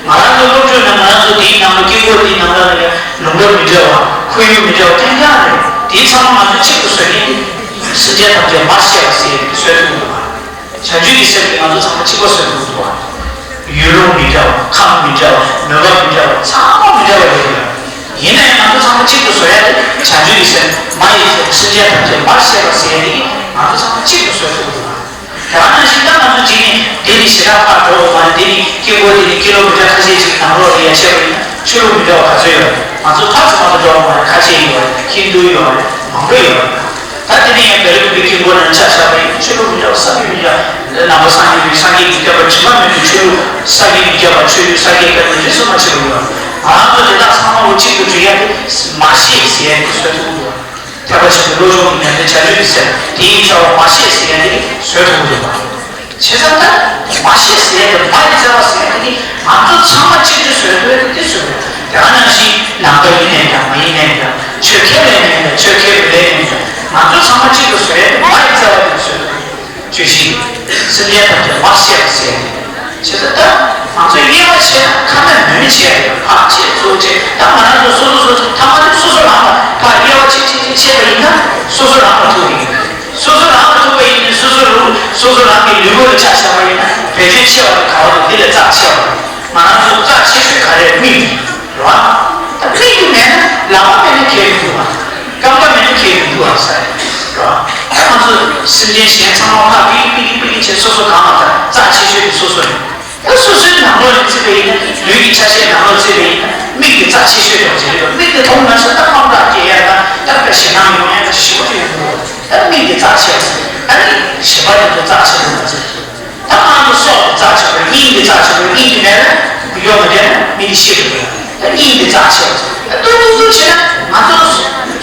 ང་རང་ཚོའི་སློབ་ཕྲུག་ནང་ང་རང་ཚོ་དེའི་ནང་ལ་དཀྱིལ་འཁོར་དེའི་ནང་ལ་ཡང་ལུང་པ་མི་འདྲ་བ་ཁོར་ཡུག་མི་འདྲ་བ་ཐེངས་ཀྱང་རེད། དེ་ཚང་མ་ང་ཚོ་གཅིག་ཏུ་བཟོ་མཁན་དེ་སེམས་ཅན་ཐམས་ཅད་མར་ཤེས་པ་ཟེར་ཡག་དེ་བཟོ་ཐུབ་ཀྱི་འདུག་བ། བྱང་ཆུབ་ཀྱི་སེམས་ཀྱིས་ང་ཚོ་ཚང་མ་གཅིག་པ་བཟོ་ཐུབ་ཀྱི་འདུག་བ། ཡུལ་ལུང་མི་འདྲ་བ། ཁམས་མི་འདྲ་བ། མོས་པ་མི་འདྲ་བ། ཚང་མ་མི་འདྲ་བ་ཡོད་རེད། ཡིན་ན་ཡང་ང་ཚོ་ཚང་མ་གཅིག་ཏུ་བཟོ་ཡ་དེ་བྱང་ཆུབ་ཀྱི་སེམས་མ་ཡི་སེམས་སེམས་ཅན་ཐམས་ཅད་མར་ཤེས་པ་ཟེར་ཡ་དེ་གིས་ང་ཚོ་ཚང་མ་གཅིག་ཏུ་བཟོ་ཐུབ་ཀྱི་འདུག་བ། དེ་ག་ནང་བཞིན་ད་ང་ཚོ་གཅིག་ནས་དེ་ནི་ཞེ་དྲག་ཕར་འགྲོ་དགོས་མ་རེད། དེ་ནི་དཀྱིལ་འཁོར་དེ་ནི་ཀི་ལོ་མི་ཊར་ཁ་ཤས་ཅིག་ནང་ལོགས་ལ་ཡ་ཆེ་བ་ཡིན་ན་ཆོས་ལུགས་མི་འདྲ་བ་ག་ཚོད་ཡོད་རེད། ང་ཚོ་ཕར་ཚུར་མ་གཏོགས་འགྲོ་དགོས་མ་རེད། ཁ་ཆེ་ཡོད་རེད། ཧིན་དུ་ཡོད་རེད། མང་པོ་ཡོད་རེད། ད་དེ་ནས་ཡང་བེ་རི་ཀུན་གྱི་དཀྱིལ་འཁོར་ནང་ཆ་བཞག་པ་ཡིན་ན་ཆོས་ལུགས་མི་འདྲ་བ་བསམ་གྱིས་མི་ཁྱབ། ནང་པ་སངས་རྒྱས་པའི་སངས་རྒྱས་ཀྱིས་བསྐྱབས་པ་དྲི་མ་མེད་པའི་ཆོས་ལུགས་བསམ་གྱིས་མི་ཁྱབ་པ། ཆོས་ལུགས་སངས་རྒྱས་ཀྱི་བཀའ་དྲིན་རིས་སུ་མ་ཆད་པ་ཡོད་རེད། ང་རང་ཚོ་དེ་དག་ཚང་མ་ལོ་གཅིག་ཏུ་སྒྲིལ་ཡ་དེ་མ་ཤེས་ཟེར་ཡ་དེ་བཟོ་ཐུབ་ཀྱི་འདུག་བ། ཐེག་པ་ཆེན་པོའི་བློ་སྦྱོང་གི་ཉམས་ལེན་བྱ་སྤྱོད་ཀྱི་སེམས་དེའི་རྩ་བ་མ་ཤེས་ཟེར་ཡ་དེ་བཟོ་ཐུབ་ཀྱི་འདུག་བ། བྱས་ཙང་ད་མ་ཤེས་ཟེར་ཡ་དེ་མ་ཡི་བརྩེ་བ་ཟེར་ཡ་དེ་ནི་ང་ཚོ་ཚང་མ་གཅིག་སྒྲིལ་བཟོ་ཡ་དེ་བཟོ་དགོས། དེ་ག་ནང་བཞིན་ནང་པ་ཡིན་ནའི་འདྲ་མ་ཡིན་ནའི་འདྲ་ཆོས་མཁས་པ་ཡིན་ནའི་འདྲ་ཆོས་མཁས་པ་མེད་ནའི་འདྲ་ང་ཚོ་ཚང་མ་གཅིག་ཏུ་བཟོ་ཡ་དེ་མ་ཡི་བརྩེ་བ་དེ་བཟོ་དགོས། བཅུ་བཞི། སེམས་ཅན་ཐམས་ཅད་མར་ཤེས་པ་ཟེར་ཡ་དེ། བྱས་ཙང་ད་ང་ཚོས་དབྱེ་བ་ཕྱེ་ན་ཁ་ན་མོན་བྱས་ཡ་དེ་ཕར་ཕྱེ་ཚུར་ཕྱེ། ད་ང་རང་ཚོ་སོ་སོ་སོ་སོ་ཐ་མ་དེ་སོ་སོ་རང་ལ་ཕར་དབྱེ་བ་ཕྱེ་ཕྱེ་ཕྱེ་ཕྱེ་བ་ཡིན་ན་སོ་སོ་རང་ལ་ཐུག་གི་ཡོད། སོ་སོ་རང་ལ་ཐུག་པ་ཡིན་ན་སོ་སོ་རང་སོ་སོ་རང་གི་ལུས་པོ་ལ་ཆ་བཞག་པ་ཡིན་ན་བེད་སྤྱོད་ཆེ་བ་དང་ག་བ་དང་འདི་ལས་རྩ་ཆེ་བ་རེད། ང་རང་ཚོ་རྩ་ཆེ་ཤོས་ག་རེ་རེད། མིག་རེད་བ། ད་མིག་དེ་མེད་ན་ལག་པ་མེད་ན་གས་མི་འདུག་བ། རྐང་པ་མེད་ན་གས་མི་འདུག་བ་ཟེར་རེད་བ། ད་ང་ཚོ་སེམས་ཅན་གཞན་ཚང་མ་ཕར་པིག་པིག་པིག་བྱས་སོ་སོ་གང་ལ་ད་རྩ་ཆེ་ཤོས་དེ་སོ་སོ་རེད། ད་སོ་སོའི་ནང་ལོགས་ལ་བརྩིས་པ་ཡིན་ན་ལུས་ཀྱི་ཆ་ཤས་ནང་ལོགས་བརྩིས་པ་ཡིན་ན་མིག་དེ་རྩ་ཆེ་ཤོས་འདྲ་བོ་ཅིག་རེད་བ། མིག་དེ་མཐོང་མ་སོང་ད་དཔའ་རྟགས་སྐྱེ་ཡ་དང་ད་ཁ་ཞེད་སྣང་ཡོང་ཡ་ད་ཞེ་པོ་ཅིག་ཡོང་གི་འདུག་ད་མིག་དེ་རྩ་ཆེ་བ་ཟེར། ད་ནི་ཞེད་པ་དེ་ཚོ་རྩ་ཆེ་བ་མ་ཟེར། ད་ང་ཚོ་སྲོག་དེ་རྩ་ཆེ་བ་རེད། སྙིང་དེ་རྩ་ཆེ་བ་རེད། སྙིང་དེ་མེད་ན་ཡོད་མ་རེད་ན་མི་དེ་ཤི་འགྲོ་གི་རེད། ད་སྙིང་དེ་རྩ་ཆེ་བ་ཟེར། ད་ཏུ་ཏུ་ཏུ་བྱས་ན་ང་ཚོ་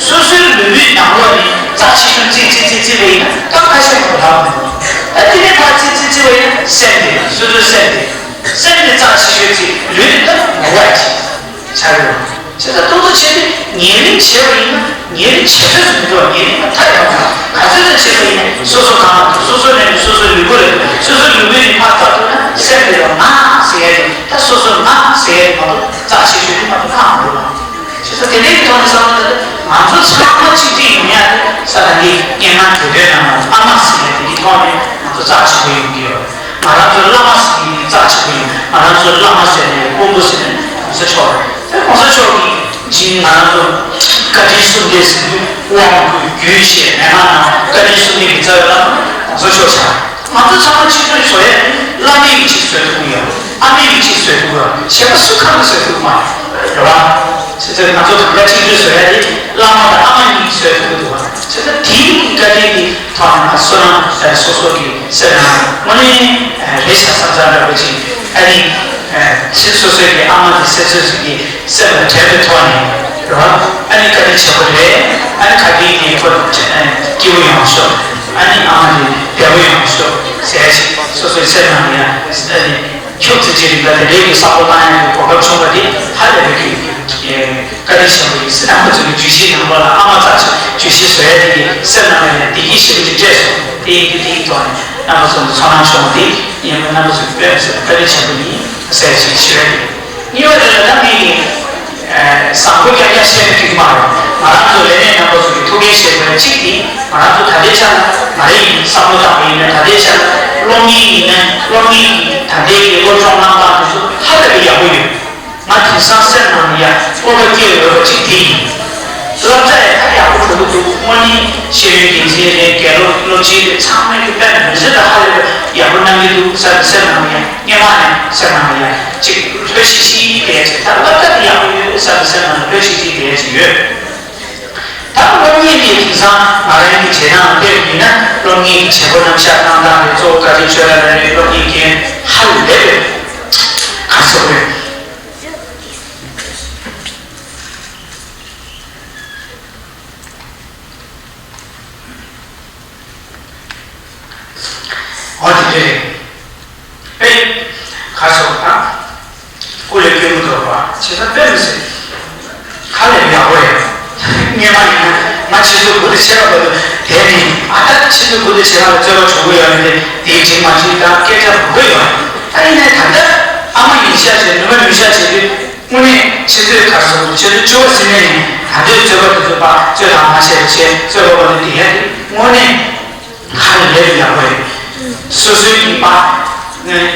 སོ་སོའི་ལུས་པོའི་ནང་ལོགས་ནས་རྩ་ཆེ་ཤོས་བརྩི་བརྩི་བརྩི་བརྩི་བ་ཡིན་ན་ད་ཁ་ཤས་མང་པོ་ལབ་མི་འདུག་ད་དེ་ནས་ཕར་བརྩི་བརྩི་བརྩི་བ་ཡིན་ན་སེམས་དེ་སོ་སོའི་སེམས་དེ་སེམས་དེ་རྩ་ཆེ་ཤོས་བརྩི། ལུས་དེ་ད་ངོ་བ་ཡིན་ཆགས་ཡོད། བྱས་ཙང་ཏོག་ཏོག་བྱས་ཏེ་ཉེ་རིང་བྱས་པ་ཡིན་ན་ཉེ་རིང་བྱེད་ཚོད་སུ་མི་འགྲོ། ཉེ་རིང་མ་མཐའ་ཡོང་བ་ག་ཚོད་ཚོད་བྱས་པ་ཡིན་ན་སོ་སོ་གང་ལ་སོ་སོ་ནས་སོ་སོའི་ལུས་པོ་ལ་སོ་སོའི་ལུས་པོའི་ནས་ཕར་ལྟ་ཐུབ་ན་སེམས་དེ་ལ་ང་ཟེར་ཡ་དེ་ད་སོ་སོ་ང་ཟེར་ཡ་དེ་མ་གཏོགས་རྩ་ཆེ་ཤོས་དེ་མ་གཏོགས་ཁག་མི་འགྲོ་བ། བྱས་ཙང་དེ་འདྲའི་གི་ཐོག་ནས་བསམ་བློ་བཏང་ན་ང་ཚོ་ཚང་མ་གཅིག་སྒྲིལ་ཡོང་ཡ་དེ་ས་དང་གི་སྙན་ངག་དེ་འདྲའི་ནང་ལ་ཨ་མ་ཟེར་ཡ་དེ་གི་ཐོག་ནས་ང་ཚོ་རྩ་ཆེ་པོ་ཡོང་གི་ཡོད། ང་རང་ཚོའི་བླ་མ་ཟེར་མཁན་རྩ་ཆེན་པོ་ཡིན། ང་རང་ཚོའི་བླ་མ་ཟེར་ནས་དཔོན་པོ་ཟེར་ནས་གོང་ས་མཆོག་རེད། དེ་གོང་ས་མཆོག་གིས་ཇི་ང་རང་ཚོ་བཀའ་དྲིན་གསུམ་ལྡན་ཟེར་དུས་དབང་བསྐུར་རྒྱུད་བཤད་མན་ངག་གནང་བཀའ་དྲིན་གསུམ་ལྡན་གྱི་རྩ་བའི་བླ་མ་གོང་ས་མཆོག་ཆགས། ང་ཚོ་ཚང་མ་གཅིག་ཏུ་བཟོ་ཡས་བླ་མའི་གི་གཅིག་བཟོས་ཐུབ་ཀྱི་ཡོད། ཨ་མའི་གི་གཅིག་བཟོས་ཐུབ་ཀྱི་ཡོད། གཞན་པ་སུ་གང་གི་བཟོས་ཐུབ་ཀྱི་མ་རེད། རེད་བ། བྱས་ཙང་ ང་ཚོ་གང་ག་གཅིག་སྒྲིལ་བཟོ་ཡ་དེ་བླ་མ་དང་ཨ་མ་གཉིས་ཀྱིས་བཟོ་ཐུབ་ཀྱི་འདུག་བ། བྱས་ཙང་དེའི་བཀའ་དྲིན་དེ་ཐོག་ནས་ང་བསོད་ནམས་སོ་སོ་གི་སེམས་ནང་དངོས་གནས་རེད་ཤག་བསམ་བསམ་འདྲ་པོ་ཅིག་ཨ་ནི་སོ་སོ་གི་ཨ་མ་དེ་སེམས་ཚོད་ཅིག་གི་སེམས་ལ་དྲན་པའི་ཐོག་ནས་རེད་བ། ཨ་ནི་བཀའ་དྲིན་ཆེན་པོ་རེད། ཨ་ནི་ག་དུས་ཡིན་ཁོ་སྐྱིད་པོ་ཡོང་ཤོག་ཨ་ནི་ཨ་མ་དེ་བདེ་པོ་ཡོང་ཤོག་ཟེར་ཞིག་སོ་སོའི་སེམས་ནང་ལ་ཡ་ཨ་ནི། ཁྱུག་ཙམ་ཅིག་རིང་ལ་དེ་འདྲའི་གི་བསམ་བློ་བཏང་ཡག་གི་གོ་སྐབས་བྱུང་བ་དེ་ཧ་ལས་པའི་གི་བཀའ་དྲིན་ཆེན་པོ་ཡིན། རྣམ་པ་ཚོ་གི་བརྗོད་གཞིའི་ནང་ལོགས་ལ་ཨ་མ་ཙག་ཅིག་བརྗོད་གཞི་བཟོ་ཡ་དེ་གི་སེམས་ནང་ལ་ཡང་བདེ་སྐྱིད་ཞེ་པོ་ཅིག་སྤྲད་སོང་། དེ་ཡིན་དུས་དེ་ཡི་ཐོག་ནས་རྣམ་པ་ཚོ་ཚོར་སྣང་བྱུང་བ་དེ་ཡིན་པ། རྣམ་པ་ཚོ་གི་དཔེ་མི་སྲིད་པའི་བཀའ་དྲིན་ཆེན་པོ་ཡིན་ཟེར་ཞིག་ཞུ་ཡ་ཡིན། གཉིས་པ་དེ་ལ་ད་ངས་ཀྱི་བཟང་པོ་རྐྱང་རྐྱང་བཤད་ན་འགྲིག་གི་མ་རེད། ང་རང་ཚོ་ལས་སྣེ་རྣམ་པ་ཚོ་གི་ཐུགས་འགན་བཞེས་དགོས་ཡ་གཅིག་དེ། ང་རང་ཚོ་ད་ལྟའི་ཆ་ལ་ང་རང་ཡིན་བསམ་བློ་བཏང་བ་ཡིན་ན། ད་ལྟའི་ཆ་ལ་སློབ་གཉེར་ཡིན་ན་སློབ་གཉེར་གྱི་ད་ལྟའི་གི་སློབ་སྦྱོང་གནང་སྟངས་དེ་ཚོ་ཧ་ལས་པའི་ཡག་པོ་ཡོད། ང་དེང་སང་སེམས་ནང་ལ་ཡ་སྤོབས་པ་སྐྱེ་འོས་པ་གཅིག་དེ་ཡིན། སློབ་གྲྭ་ཡང་ད་ཡག་པོ་འགྲོ་གི་འདུག་དངོས་གནས་ཤེས་ཡོན་འགན་འཛིན་རེད། དགེ་སློབ་སློབ་སྤྱི་རེད། ཚང་མས་ཀྱི་དཔེ་མི་སྲིད་ད་ཧ་ལས་པའི་ཡག་པོ་གནང་གི་འདུག་བསམ་པའི་སེམས་ནང་ལ་ཡ་སྔོན་མ་ནས་སེམས་ནང་ལ་ཡ་གཅིག་ལྷོད་ཤིག་ཤིག་བསྡད་ཅིག་ད་སློབ་གྲྭ་དེ་ཡག་པོ་ཡོད་བསམ་པའི་སེམས་ནང་ལ་ལྷོད་ཤིག་ཤིག་བསྡད་ཅིག་ཡོད། ད་སློབ་གཉེར་དེ་དེང་སང་ང་རང་གི་བྱེད་སྟངས་ལ་ལྟོས་པ་ཡིན་ན། སློབ་གཉེར་གྱི་བྱེད་སྒོ་རྣམ་གཞག་གནང་སྟངས་རེད། གཙོ་བོ་བཀའ་དྲིན་ཆོས་ར་ལགས་རེད། སློབ་གཉེར་མཁན་ཧ་ལས་པའི་ག་ཚོད་རེད། ཨོ་དེ་རེད། ཨེ། ག་སོགས་དང་། སྐུ་ལས་སྐྱོན་མི་འདུག་པ། བྱས་ཙང་དཔེ་མི་སྲིད། ཧ་ལས་ཡག་པོ་རེད། སྔོན་མ་ཡིན་ན་ང་ཆུ་ཚོད་དགུ་དང་ཕྱེད་ཀ་བར་དུ་བསྡད་ནས། ཨ་ད་ཆུ་ཚོད་དགུ་དང་ཕྱེད་ཀ་ལ་རྩོད་པ་བྱུང་གི་ཡོད་རེད་དེ། དེའི་རྗེས་མ་ཅིག་དང་སྐད་ཆ་མང་པོ་ཡོད་རེད། ད་ཡིན་ནའི་ད་ལྟ་ཨ་མ་ཡིན་ཤག་བྱས། ནུ་མ་ཡིན་ཤག་བྱས་དུས་དངོས་གནས་ཆུ་ཚོད་ག་སོང་། ཆུ་ཚོད་བཅུ་པ་ཟིན་ནས་ད་ལྟའི་རྩོད་པ་དེ་ཚོ་ཕར་རྩོད་དང་མ་བྱས་པ་བྱས། རྩོད་པ་བར་དུ་བསྡད་ཡ་དེ་དངོས་གནས། ཧ་ལས་པའི་ཡག་པོ་རེད། སོ་སོའི་གི་པ།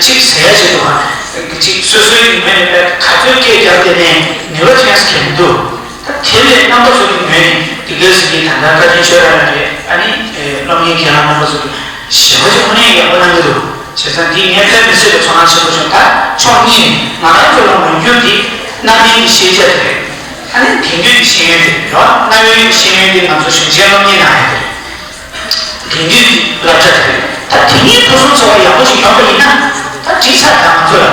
གཅིག་ཟེར་ཡ་ཆེད་དུ་བ། གཅིག་སོ་སོའི་གི་མེད་ནས་པའི་ག་ཚོད་སྐད་རྒྱབ་བསྡད་ནས་ནུས་པ་ཅན་ཞིག་གལ་མི་འདུག་ད་དེ་ལས་རྣམ་པ་ཚོ་གི་ངོས་ནས་དེ་གའི་ཟིན་གྱི་ད་ལྟ་བཀའ་དྲིན་ཆོས་ར་ལགས་རེད། ཨ་ནི་སློབ་གཉེར་རྒན་ལགས་རྣམ་པ་ཚོ་གི་ཞེ་པོ་ཅིག་དངོས་གནས་ཡག་པོ་གནང་གི་འདུག་བྱས་ཙང་འདི་ངས་དཔེ་མི་སྲིད་པའི་ཚོར་སྣང་ཆེན་པོ་བྱུང་། ད་ཕྱོགས་གཉིས་ནས་ང་རང་ཚོ་ལ་ངོས་འགྱུར་འདི་གནའ་དེང་གི་ཤེས་བྱ་དེ་རེད། ཨ་ནི་དེང་དུས་ཀྱི་ཤེས་ཡོན་དེ་རེད། གནའ་བོའི་ཤེས་ཡོན་དེ་ང་ཚོ་གཞོན་ཆེན་སློབ་གཉེར་གནང་ཡ་དེ་རེད། དེང་དུས་ཀྱི་བསླབ་བྱ་དེ་རེད། ད་དེ་གཉིས་ཕུན་སུམ་ཚོགས་པ་ཡག་པོ་ཞིག་ཡོང་པ་ཡིན་ན། ད་འགྲིག་ཚར། ད་ང་ཚོ་ལ་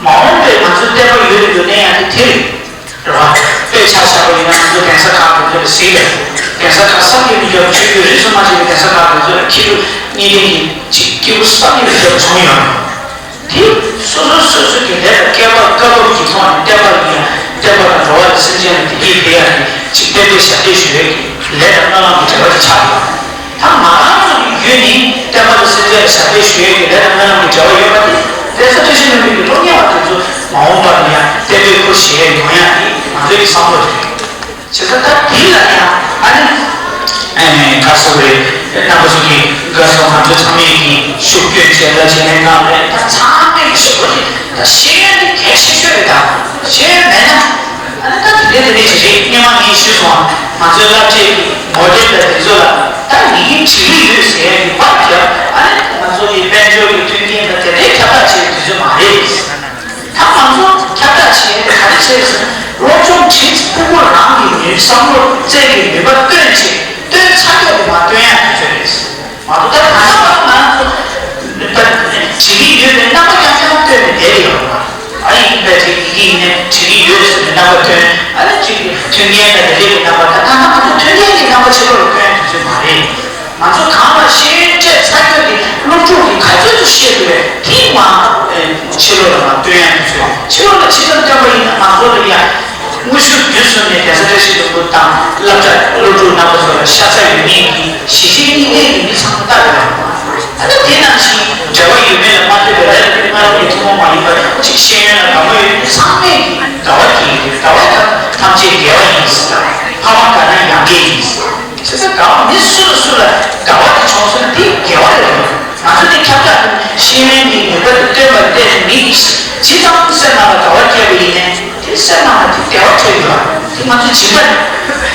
མ་འོངས་པའི་ང་ཚོའི་བསྟན་པ་ཡོད་རེད་འདུག་གནས་ཡ་དེ་དེ་རེད། རེད་བ། དཔེ་ཆ་བཞག་པ་ཡིན་ན་ང་ཚོ་གདན་ས་ཁག་དེ་ཚོ་ལ་གཟིགས་པས། གདན་ས་ཁག་བསམ་གྱིས་མི་ཁྱབ་པ། ཆོས་བརྒྱུད་རིས་སུ་མ་ཆད་པའི་གདན་ས་ཁག་དེ་ཚོ་ལ་ཁྱི་ལུ་གཉིས་ལྡན་གྱི་ཅིག་སྐྱིད་པོ་བསམ་གྱིས་མི་ཁྱབ་པ་བྱུང་ཡོད་རེད། དེ་སོ་སོ་སོ་སོ་གི་ལས་ལ་བསྐལ་པ་བཀའ་བབས་ཀྱི་ཐོག་ནས་བསྟན་པ་ལ་ཡང་བསྟན་པ་དང་འགྲོ་བ་དང་སེམས་ཅན་ལ་བདེ་སྐྱིད་སྤེལ་ཡག་གི་ཅིག་བསྟན་པའི་ཞབས་འདེགས་ཞུ་ཡག་གི་ལས་དང་སྨོན་ལམ་གྱི་འབྲེལ་བ་དེ་ཆགས་ཡོད། ད་ང་རང་ཚོ་གི་བརྒྱུད་ནས་བསྟན་པ་དང་སེམས་ཅན་ལ་ཞབས་འདེགས་ཞུ་ཡག་གི་ལས་དང་སྨོན་ལམ་གྱི་འབྲེལ་བ་ཡོད་པ་དེ། གདན་ས་བཀྲ་ཤིས་ལྷུན་པོའི་གི་སློབ་གཉེར་བ་དེ་ཚོ་མ་འོངས་པ་ལ་ཡང་བསྟན་པའི་སྐུར་བཞེངས་ཡག་ཡོང་ཡག་དེ་ང་ཚོའི་གི་བསམ་བློ་རེད། བྱས་ཙང་ད་དེ་ལ་ཡང་ཨ་ནི། ཨེ། ག་རེ་ཟེར་དགོས་རེད། རྣམ་པ་ཚོ་གིས་དགའ་སོང་། ང་ཚོ་ཚང་མས་ཀྱིས་ཤུགས་སྐྱོན་བྱས་ལ་བྱས་ནས་གནང་རེད། ད་ཚང་མས་ཀྱིས་ཞུ་བ་རེད། ད་ཤེས་ཡོན་དེ་གལ་ཆེ་ཤོས་རེད། ད་ཤེས་ཡོན་མེད་ན་ཨ་ནི་ད་དེ་འདྲ་དེ་འདྲ་ཞིག་རེད། སྔོན་མ་ངས་ཞུས་སོང་། ང་ཚོའི་བསླབ་བྱའི་མོ་ཌེལ་དང་དེ་ཚོ་ལ་ད་ཡི་གེ་བྲིས་ཀྱི་ཡོད་ཟེར་ཡག་གི་པར་རྒྱབ། ཨ་ནི་ང་ཚོ་གི་དཔལ་འབྱོར་གྱི་མཐུན་རྐྱེན་དང་དེ་འདྲའི་ཁྱབ་བསྒྲགས་བྱེད་དུས་ཚོད་མ་རེད། ད་ང་ཚོ་ཁྱབ་བསྒྲགས་བྱས་ཏེ་ག་རེ་བྱས་ཟེར་ན། སློབ་སྦྱོང་བྱེད། ཕྲུ་གུ་རང་གི་ནུས། བསམ་བློ་རྩལ་གྱི་ནུས་པ་བཏོན་བྱས། བཏོན་ཚར་ཡག་དེ་མར་བཏོན་ཡག་དེ་ཚོ་རེད། མ་གཏོགས་ད་ད་ལྟ་བར་ང་ཚོ་ད་བྱེད་ཀྱི་ཡོད་པའི་རྣམ་པ་རྐྱང་རྐྱང་བཏོན་ནས་བསྡད་ཡོད་པ། ཨ་ཡིན་པས་དེ་ཡི་གེ་ཡིན་ནའི་བྱེད་ཀྱི་ཡོད་ཟེར་ནས་རྣམ་པ་བཏོན། ཨ་ནི་གཅིག་གི་མཐུན་རྐྱེན་དང་དེ་འདྲའི་གི་རྣམ་པ། ད་ད་ལྟ་ང་ཚོ་མཐུན་རྐྱེན་གྱི་རྣམ་པ་ཕྱི་ལོགས་ལ་སྟོན་དུས་ཚོད་མ་རེད། ང་ཚོ་གང་ལ་ཤེས་ཡོན་སྤྲད་ཚར་རྒྱུ་དེ་སློབ་ཕྲུག་གིས་ག་ཚོད་ཅིག་ཤེས་དགོས་པས་དེ་མ་ཕྱི་ལོགས་ལ་མ་སྟོན་ཡག་དུས་ཚོད། ཕྱི་ལོགས་ལ་ཕྱི་ཙམ་སྟོན་པ་ཡིན་ན་ང་ཚོ་ལ་ཡ་དངོས་ཤུགས་བརྒྱུད་གསུམ་ནས་གདན་ས་བཀྲ་ཤིས་ལྷུན་པོ་དང་སློབ་གྲྭ་སློབ་ཕྲུག་རྣམ་པ་ཚོ་ལ་ཤ་ཚ་ཡོད་མེད་ཀྱི་གཞི་གཅིག་གཉིས་ཀའི་ཡིན་མིན་ཚང་མ་ལྟ་དགོས་པ། ད་ལྟ་དེ་ནང་བཞིན་འབྲེལ་བ་ཡོད་མེད་ལ་མ་ལྟོས་པའི་རེད། སྔ་རབས་ཀྱི་ཐུན་མོང་མ་ཡིན་པ་གཅིག་ཤེས་ཡོན་ལ་དགའ་མོས་ཡོད་མེད་ཚང་མས་ཀྱི་དགའ་བ་སྐྱེ་གི་རེད། དགའ་བ་ཐམས་ཅད་དགེ་བ་ཡིན། ཕ་མ་དགའ་ན་ཡང་དགེ་ཡིན། བྱས་ཙང་དགའ་བ་མི་སུ་ལ་སུ་ལ་དགའ་བ་དེ་བྱུང་སོང་ན་དེ་དགེ་བ་རེད། ང་ཚོ་དེ་ཁྱབ་བསྒྲགས་དང་ཤེས་ཡོན་གྱི་ནུས་པ་དེ་བཏོན་པ་ལས་མི་ཇི་ཙམ་སེམས་ནང་ལ་དགའ་བ་སྐྱེས་པ་ཡིན་ནའི་དེ་སེམས་ནང་ལ་དེ་བདེ་བ་འཕྲད་ཡོད། དེ་ང་ཚོ་སྦྱིན་པ་རེད།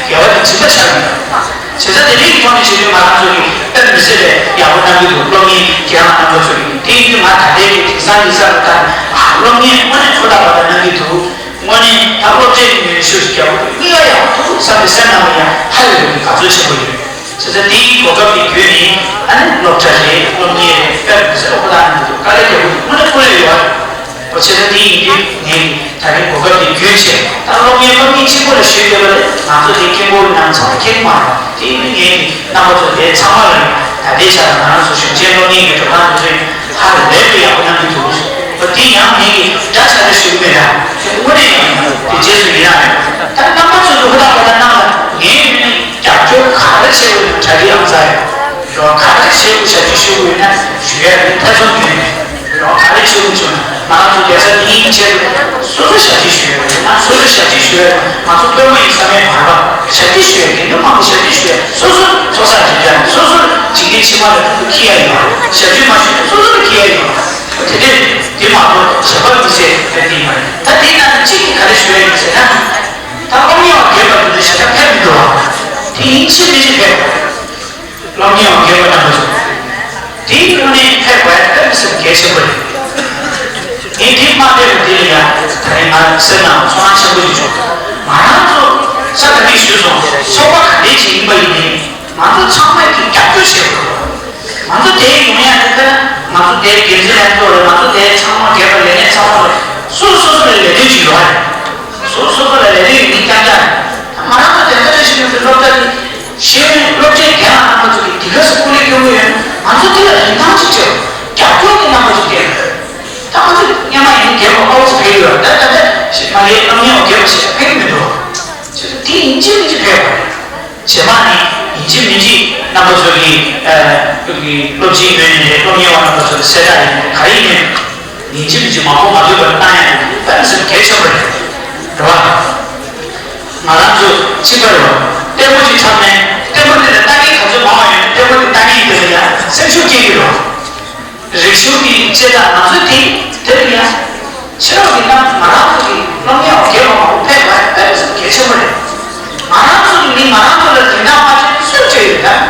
དགེ་བ་དེ་སྦྱིན་པ་ཆགས་ཡོད། བྱས་ཙང་དེ་རིགས་ཐོག་ནས་བྱེད་དུས་ང་རང་ཚོ་གིས་དཔེ་མི་སྲིད་པའི་ཡག་པོ་གནང་གི་འདུག་སློབ་གཉེར་རྒན་ལགས་རྣམ་པ་ཚོ་གིས། དེ་ཡིན་དུས་ང་ད་ལྟའི་གི་དེང་སང་ཡིག་ཚགས་ལ་ལྟ་ན་སློབ་གཉེར་དངོས་གནས་ཧུར་ཐག་པ་དང་གནང་གི་འདུག་དངོས་གནས་ད་སློབ་གྲྭའི་ངོས་ནས་ཤུགས་ཤིག་རྒྱག་དགོས། བསམ་པའི་སེམས་ནང་ལ་ཡང་ཧ་ལས་པའི་དགའ་ཚོར་ཆེན་པོ་ཡོད། བྱས་ཙང་དེའི་གོ་སྐབས་དེ་བརྒྱུད་ནས་ཨ་ནི་སློབ་གྲྭ་རེད། སློབ་གཉེར་རེད། དཔེ་མི་སྲིད་ཨོ་ཁོ་ཐང་ནང་དུ་དཀའ་ལས་རྒྱག་དགོས་དངོས་གནས་དཀའ་ལས་ཡོད་རེད། བྱས་ཙང་དེ་ཡིན་དུས་ངས་ད་རེས་གོ་སྐབས་དེ་བརྒྱུད་བྱས་ད་སློབ་གཉེར་སློབ་གཉེར་ཆེན་པོ་ལ་ཞུས་བསྡད་པ་ལས་ང་ཚོ་དེ་སྐད་འབོད་ནང་ཚང་མ་ཁྱེད་མ་རེད། དེ་ཡིན་དུས་ངས་རྣམ་པ་ཚོ་དེ་ཚང་མ་ལ་ད་ལྟའི་ཆ་ལ་ང་རང་ཚོ་གཞོན་སྐྱེས་སློབ་གཉེར་གྱི་གྲུབ་ཁང་དེ་ཚོས་ཧ་ལས་པའི་ཡག་པོ་གནང་གི་འདུག་འོ་དེ་ཡང་ངེད་ཀྱིས་འདྲ་ཆ་རེ་ཞུ་གི་མེད་ད། དངོས་གནས་ཡང་དེ་རྗེས་སུ་ཡིན་ན་རེད། ད་རྣམ་པ་ཚོས་ཀྱི་ཧུར་ཐག་ཧུར་ཐག་གནང་ལ་ངའི་ངོས་ནས་རྒྱབ་སྐྱོར་ག་རེ་བྱེད་དགོས་ན་གྲ་སྒྲིག་ཡང་ཚར་ཡོད། རོགས་ག་རེ་བྱེད་དགོས་ཞབས་ཕྱི་ཞུ་དགོས་ན་ཞུ་ཡ་རེད། ཐེ་ཚོམ་ཡོད་མེད། རོགས་ག་རེ་བྱེད་དགོས་བྱུང་ན་ང་རང་ཚོ་རྒྱལ་ས་འདིའི་ཆེད་དུ་སོ་སོ་ཞབས་ཕྱི་ཞུ་ཡ་རེད། ང་སོ་སོ་ཞབས་ཕྱི་ཞུ་ཡ་རེད། ང་ཚོ་དཔོན་མོ་ཡིན་ས་མེད་མ་རེད་པ། ཞབས་ཕྱི་ཞུ་ཡ་དགེ་འདུན་མང་པོ་ཞབས་ཕྱི་ཞུ་ཡ་སོ་སོ་ཚོགས་བསགས་བྱེད་ཡ་རེད། སོ་སོ་འཇིག་རྟེན་ཕྱི་མ་ལ་ཁྱི་ཡ་ཡོད་རེད། ཞབས་ཕྱི་མ་ཞུ་ན་སོ་སོ་ལ་ཁྱི་ཡ་ཡོད་རེད། དེ་དེ་དེ་མ་གཏོགས་གཞན་པ་མི་ཚེ་ཕན་ཐོགས་མ་རེད། ད་དེ་ནང་ནས་གཅིག་གིས་ག་རེ་ཞུ་ཡ་ཡིན་ཟེར་ན། ད་སློབ་གཉེར་བ་རྒན་པ་དེ་ཚོ་ཞེ་དྲག་ཕེབས་མི་འདུག་བ། དེ་ཡིན་གཅིག་མིན་གཅིག་ཕེབས་དགོས། སློབ་གཉེར་བ་རྒན་པ་རྣམ་པ་ཚོ། དེའི་དངོས་གནས་ཕེབས་དགོས་ཡ་དཔེ་མི་སྲིད་གལ་ཆེན་པོ་རེད། ངས་དེ་མ་ཕེབས་པ་དེ་ལ་ཡ་ད་རེས་ང་སེམས་ནང་ཚོར་སྣང་ཆེན་པོ་ཞིག་བྱུང་། ང་རང་ཚོ་ས་ད་མིག་ཞུས་སོང་། ཚོགས་པ་ག་འདྲས་ཅིག་ཡིན་པ་ཡིན་ནའི། ང་ཚོ་ཚང་མས་ཀྱི་རྒྱབ་སྐྱོར་བྱེད་དགོས། ང་ཚོ་དེ་ཡོང་ཡ་དེ་ལྟར་ང་ཚོ་དེ་འགན་འཛིན་ལྷན་ཚོགས་རེད། ང་ཚོ་དེ་ཚང་མ་རྒན་པ་ལས་སྣེ་ཚང་མ་རེད། སོ་སོ་སོ་སོ་ལ་ལས་དོན་ཅིག་ཡོད་རེད། སོ་སོ་སོ་ལ་ལས་དོན་ཡོད་མིན་རྐྱང་རྐྱང་རེད། ད་ང་རང་ཚོ་དེ་ལྟར་རེ་ཞིག་ཡོང་དུས་སློབ་གྲྭ་དེ་ཤེས་ཡོན་སློབ་གྲྭའི་རྒན་ལགས་རྣམ་པ་ཚོ་གིས་དེ་ག་སེ་སྐུ་ལས་སྐྱོན་གྱི་ཡོད། ང་ཚོ་དེ་ལ་རིན་ཐང་ཅིག་སྤྲད། རྒྱབ་སྐྱོར་གྱི་རྣམ་པ་ཅིག་སྟོན། ད་ང་ཚོ་སྔོན་མ་ཡིན་རྒན་པ་དཔའ་བོ་ཚོ་ཕེབས་ཡོད་རེད། ད་ད་ལྟ་ཞིག་མ་རེད། སློབ་གཉེར་བ་རྒན་པ་ཞིག་ཕེབས་ཀྱི་མི་འདུག་བྱས་ཙང་དེ་ཡིན་གཅིག་མིན་གཅིག་ཕེབས་དགོས་རེད། རྗེས་མ་ནི་ཡིན་གཅིག་མིན་གཅིག་རྣམ་པ་ཚོ་གི་ཨ་སློབ་སྤྱིའི་ངོས་ནས་རེད། སློབ་གཉེར་བ་རྣམ་པ་ཚོ་གི་གསལ་བསྒྲགས་ཡིན་ག་རེ་ཡིན་ནའི་ཡིན་གཅིག་མིན་གཅིག་མ་འགོར་མ་ལྷོད་པར་གནང་ཡ་ནི་དཔེ་མི་སྲིད་གལ་ཆེན་པོ་རེད། རེད་བ། ང་རང་ཚོ་གཅིག་པ་རེད་བ། ལྟད་མོ་ཅིག་འཁྲབ་ནས་ལྟད་མོ་དེ་ལ་ལྟ་མཁན་ག་ཚོད་མང་བ་ཡོད་ན་ལྟད་མོ་དེ་ལྟ་མཁན་དེ་ལ་ཡང་སེམས་ཤུགས་སྐྱེ་གི་རེད་བ། རིག་གཞུང་གི་དཔྱད་ལ་ང་ཚོས་དེ་དེ་ལ་ཡང་ཕྱི་ལོགས་ཀྱི་རྣམ་ང་རང་ཚོ་གི་སློབ་གཉེར་བ་རྒན་པ་མང་པོ་ཕེབས་པ་དཔེ་མི་སྲིད་གལ་ཆེན་པོ་རེད། ང་རང་ཚོ་གི་མི་ང་རང་ཚོ་ལ་དོན་དག་མ་བྱས་སུ་བྱས་ཡོད་ད།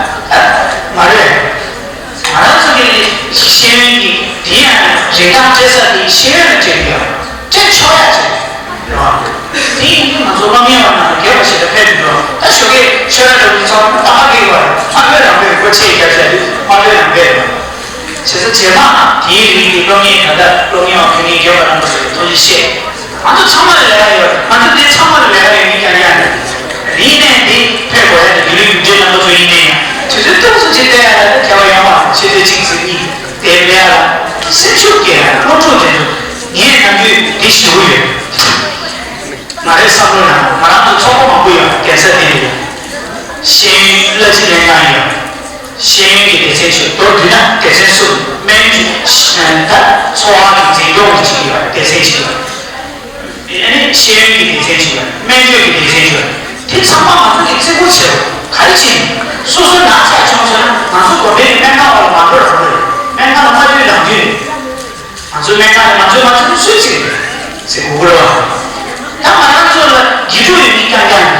མ་རེད། ང་རང་ཚོ་གི་ཤེས་ཡོན་གྱི་དེ་ཡང་རིན་ཐང་སྤྲད་ས་དེ་ཤེས་ཡོན་ལ་སྤྲད་ཀྱི་ཡོད། སྤྲད་ཆོག་ཡ་ཅིག་རེད་བ། དེ་ཡིན་དུས་ང་ཚོ་སློབ་གཉེར་བ་རྣམས་རྒན་པ་ཞིག་ལ་ཕེབས་འགྲོ། ད་ཞོགས་ཀས་ཆོས་ར་འགྲོ་མི་ཚང་མ་ད་ཧ་གི་བ་རེད། ཧ་ལོས་རང་བས་སྒོ་ཕྱེ་རྒྱབ་བྱ་དུས་ཧ་ལོས་རང་བས་རེད། བྱས་ཙང་རྗེས་མ་དེའི་རིང་གི་སློབ་གཉེར་ད་ལྟ་སློབ་གཉེར་བ་ཕེབས་མཁན་རྒན་པ་རྣམ་པ་ཚོ་ལ་ཐུགས་རྗེ་ཆེ། ང་ཚོ་ཚང་མ་ལ་ལས་ཀ་ཡོད། ང་ཚོ་འདི་ཚང་མ་ལ་ལས་ཀ་ཡོད་མིན་རྐྱང་རྐྱང་རེད། དེ་ཡིན་ནའི་འདི་ཕེབས་དགོས་ཡ་དེ་དགེ་ལུགས་རྒྱུ་འབྲས་རྣམ་པ་ཚོ་ཡིན་ནའི་ཡང་དུས་ཚོད་ཏོག་ཙམ་ཅིག་བལྟས་ཡ་ལ་ད་ཁྱད་པར་ཡོད་མ་རེད། ཆེ་ཚོད་གཅིག་ཙམ་གཉིས་དེ་ལས་ཡ་ལ་སེམས་ཤུགས་སྐྱེ་ཡ་སློབ་ཕྲུག་དེ་ཚོ་ངས་ནམ་རྒྱུན་འདི་ཞུ་གི་ཡོད། ང་རའི་བསམ་བློ་ནང་ང་རང་ཚོ་ཚོགས་པ་མང་པོ་ཡོད་རྒྱལ་ས་དེ་ལ་ཡོད། ཤེས་ཡོན་བླ་སྤྱི་ལྷན་ཁང་ཡོད། ཤེས་ཡོན་གྱི་སྡེ་ཚན་ཞིག་མདོར་བསྡུས་ན་སྡེ་ཚན་གསུམ། སྨན་བཅོས་ད་འཚོ་བ་གི་འཛིན་སྐྱོང་གི་ཅིག་ཡོད་སྡེ་ཚན་ཞིག་ཡོད། ཨ་ནི་ཤེས་ཡོན་གྱི་སྡེ་ཚན་ཞིག་ཡོད། སྨན་བཅོས་ཀྱི་སྡེ་ཚན་ཞིག་ཡོད། དེ་ཚང་མ་ང་ཚོ་གི་བརྩི་བཀུར་བྱེད་དགོས། ག་རེ་བྱས་ནས་སོ་སོའི་ན་ཚ་བྱུང་སོང་ན་ང་ཚོ་དགོན་པའི་སྨན་ཁང་བ་ལ་མ་འགྲོ་རང་འགྲོ་རེད། སྨན་ཁང་ལ་མ་འགྲོ་རང་འགྲོ་རེད། ང་ཚོའི་སྨན་ཁང་ལ་ང་ཚོའི་མ་ཚོའི་སུས་བརྩི་གི་རེད་ཟེར་དགོས་ཀྱི་རེད་བ། ད་ང་རང་ཚོ་ལ་དགེ་ཕྲུག་ཡོད་མིན་རྐྱང་རྐྱང་རེད།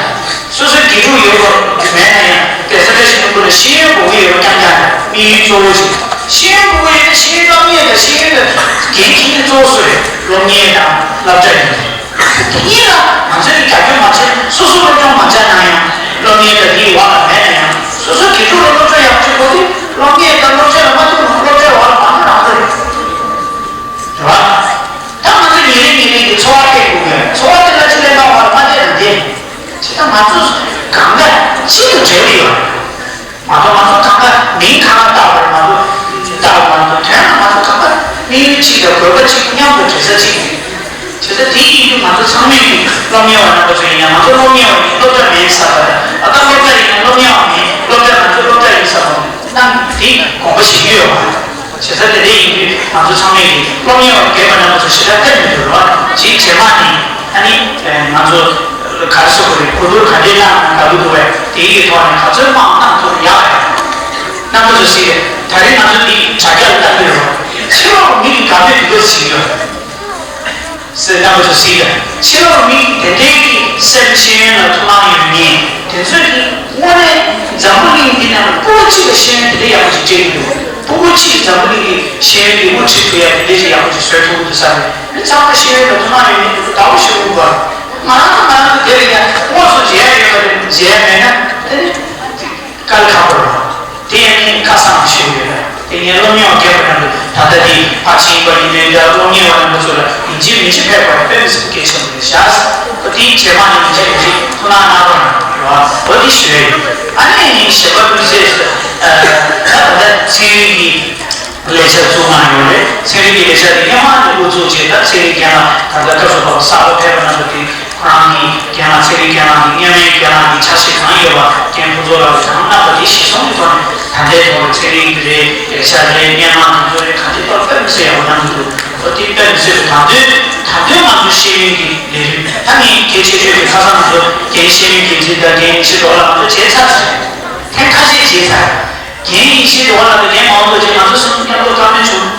སོ་སོའི་དགེ་ཕྲུག་ཡོད་པ་མེད་ན་ཡང་གེ་སར་བཀྲ་ཤིས་ལྷུན་པོ་ལ་ཤེས་ཡོན་དགོས་ཀྱི་ཡོད་པ་རྐྱང་རྐྱང་རེད། དམིགས་ཡུལ་གཙོ་བོ་ཞིག་ཤེས་ཡོན་དགོས་ཀྱི་ཡོད་ན་ཤེས་ཡོན་སློབ་གཉེར་དང་ཤེས་ཡོན་ལ་འགན་འཁྱེར་མཁན་གཙོ་བོ་སུ་རེད། སློབ་གཉེར་དང་སློབ་གྲྭ་ཡིན། དེ་གཉིས་ལ་ང་ཚོས་རྒྱབ་སྐྱོར་མ་བྱས་ན་སོ་སོ་སློབ་སྦྱོང་མ་བྱས་ན་ཡང་སློབ་གཉེར་དང་དེའི་འོག་ལ་མེད་ན་ཡང་སོ་སོ་དགེ་ཕྲུག་ལ་སློབ་སྦྱོང་ཡག་པོ་ཅིག་དགོས་དུས་སློབ་གཉེར་དང་སློབ་སྦྱོང་ལ་མ་ཐུག་ན་སློབ་གྲྭའི་འོག་ལ་མ་ཐུག་རང་ཚོ་རེད། རེད་བ། ད་ང་ཚོ་ཉིན་རེ་ཉིན་རེ་གི་འཚོ་བ་སྐྱེལ་དགོས་ཀྱི་འཚོ་བ་དེ་ལ་ཕྱི་ལས་གནང་བ་ལ་མ་བལྟས་ན་བདེ། བྱས་ཙང་ང་ཚོ་གང་ག་གཅིག་ཏུ་འབྲེལ་བ་ཡོད་རེད། མ་གཏོགས་ང་ཚོ་གང་ག་མིང་གང་ལ་བཏགས་པ་རེད་མ་གཏོགས་བཏགས་པ་མ་གཏོགས་དོན་ལ་ང་ཚོ་གང་ག་དམིགས་ཡུལ་གཅིག་དང་དགོས་པ་གཅིག་མཉམ་དུ་འབྲེལ་ས་གཅིག་རེད། བྱས་ཙང་དེ་ཡིན་དུས་ང་ཚོ་ཚང་མས་ཀྱི་སློབ་གཉེར་བ་རྣམ་པ་ཚོ་ཡིན་ན་ང་ཚོ་སློབ་གཉེར་བ་ཡིན་སློབ་གྲྭ་མེད་ཟེར་བ་དང་ཨ་ད་སློབ་གྲྭ་ཡིན་ན་སློབ་གཉེར་བ་མེད་སློབ་གྲྭ་ང་ཚོ་སློབ་གྲྭ་ཡིན་ཟེར་བ་གནང་དེ་དགོངས་པ་བཞེས་ཀྱི་ཡོད་པ། བྱས་ཙང་དེ་འདྲ་ཡིན་དུས་ང་ཚོ་ཚང་མས་ཀྱི་སློབ་གཉེར་བ་རྒན་པ་རྣམ་པ་ཚོ་ཞེ་དྲག་ཕེབས་མི་འདུག་རོགས་གཅིག་རྗེས་མ་ནི་ཨ་ནི་ང་ཚོ་ག་རེ་ཟེར་དགོས་རེད། གོ་བསྡུར་ག་འདྲས་གནང་ན་དགའ་གི་འདུག་བས་དེའི་ཐོག་ནས་ག་ཚོད་མང་གནང་ཐུབ་ན་ཡག་རེད། རྣམ་པ་ཚོ་གཟིགས་རེད། ད་རིང་ང་ཚོ་འདི་དྲ་རྒྱ་ལ་ལྟ་གི་རེད། ཕྱི་ལོགས་མི་གི་དགའ་མོས་འདི་འདྲ་ཟིན་ཡོད། ཟེར་རྣམ་པ་ཚོ་གཟིགས་དང་། ཕྱི་ལོགས་མི་དེ་འདྲའི་གི་སེམས་ཤེས་ཡོན་ལ་ཐུགས་སྣང་ཡོད་མཁན་དེ་ཚོས་ཀྱི་དངོས་གནས་འཛམ་བུ་གླིང་འདི་ནང་ལ་སྤུ་གུ་གཅིག་ལ་ཤེས་ཡོན་དེ་འདྲ་ཡག་པོ་ཞིག་སྤྲད་ཀྱི་འདུག་སྤུ་གུ་གཅིག་འཛམ་བུ་གླིང་གི་ཤེས་ཡོན་གྱི་དབུ་ཁྲིད་ཐུབ་ཡ་དེ་འདྲ་ཞིག་ཡག་པོ་ཞིག་བཟོས་ཐུབ་ཀྱི་འདུག་བསམ་ནས་མི་ཚང་མ་ཤེས་ཡོན་ལ་ཐུགས་སྣང་ཡོད་མཁན་དེ་ཚོ་ཟླ་བ་ཞིག་འུར་བ། ང་རང་ཚོ་ང་རང་ཚོ་དེ་ལ་ཡང་དངོས་སུ་མཇལ་ཡ་ཡོད་པ་རེད། བྱས་མེད་ན་དེ་ནི་དཀའ་ལས་ཁག་པོ་རེད། དེ་ཡང་ངས་ཁ་གསལ་ཞུ་གི་ཡོད། དེ་ངས་སློབ་གཉེར་བ་རྒན་པ་རྣམས་ཀྱིས་ད་ལྟ་དེ་ཕར་ཕྱིན་པ་ཡིན་ནའི་འདྲ། སློབ་གཉེར་བ་རྣམ་པ་ཚོ་ལ་ཡིན་གཅིག་མིན་གཅིག་ཕེབས་པར་དཔེ་མི་སྲིད་གལ་ཆེན་པོ་རེད་ཤག་འོ་དེའི་རྗེས་མ་ནས་ཡིན་གཅིག་མིན་གཅིག་ཐུགས་སྣང་གནང་རོགས་གནང་། འོ་དེ་ཞུ་ཡ་ཡིན། ཨ་ནི་ངས་གཞན་པ་དམིགས་བསལ་ད་ད་ལྟ་ཚན་རིག་གི་ལས་འཆར་བཙུགས་གནང་ཡོད་རེད། ཚན་རིག་གི་ལས་འཆར་དེ་སྔོན་མ་ནས་འགོ་བཙུགས་བྱས། ད་ཚན་རིག་རྒན་ལགས་ད་ལྟ་སྐབས་སུ་བབས་པ་གསར་པ་ཕེབས་པ་རྣམ་པ་དེ་ཁོ་རང་གི་རྒན་ལགས། ཚན་རིག་རྒན་ལགས་ཀྱི་མཉམ་མེད་རྒན་ལགས་ཀྱི་ཕྱག་བཞེས་གང་ཡོད་པ་རྒན་ཕུན་ཚོགས་ལགས་ཀྱིས་དང་བླངས་པ་དེ་གཞིར་བཟུང་གི་ཐོག་ནས། ད་ལྟའི་ཐོག་ལ་ཚན་རིག་རེད། ལས་འཆར་རེད། སྙན་ངག་དེ་ཚོ་རེད། ག་དེ་དཔེ་མི་སྲིད་ཡག་པོ་གནང་གི་འདུག་འོ་དེ་དཔེ་མི་སྲིད་པ། ད་དུང་ད་དུང་ང་ཚོ་ཤེས་ཡོན་གྱི་ལས་རིམ། ད་ངས་གལ་ཆེ་ཤོས་དེ་ཁ་སང་ང་ཚོ་རྒན་ཤེས་ཡོན་འགན་འཛིན་དང་རྒན་ཡེ་ཤེས་སྒྲོལ་ལགས་ང་ཚོ་མཇལ་ཚར་ཟིན། ཐེངས་ཁ་ཤས་མཇལ་ཚར། རྒན་ཡེ་ཤེས་སྒྲོལ་ལགས་དང་རྒན་མའོ་ཏོ་ཅེ་ང་ཚོ་གསུམ་མཉམ་དུ་བཀའ་མོལ་བྱུང་།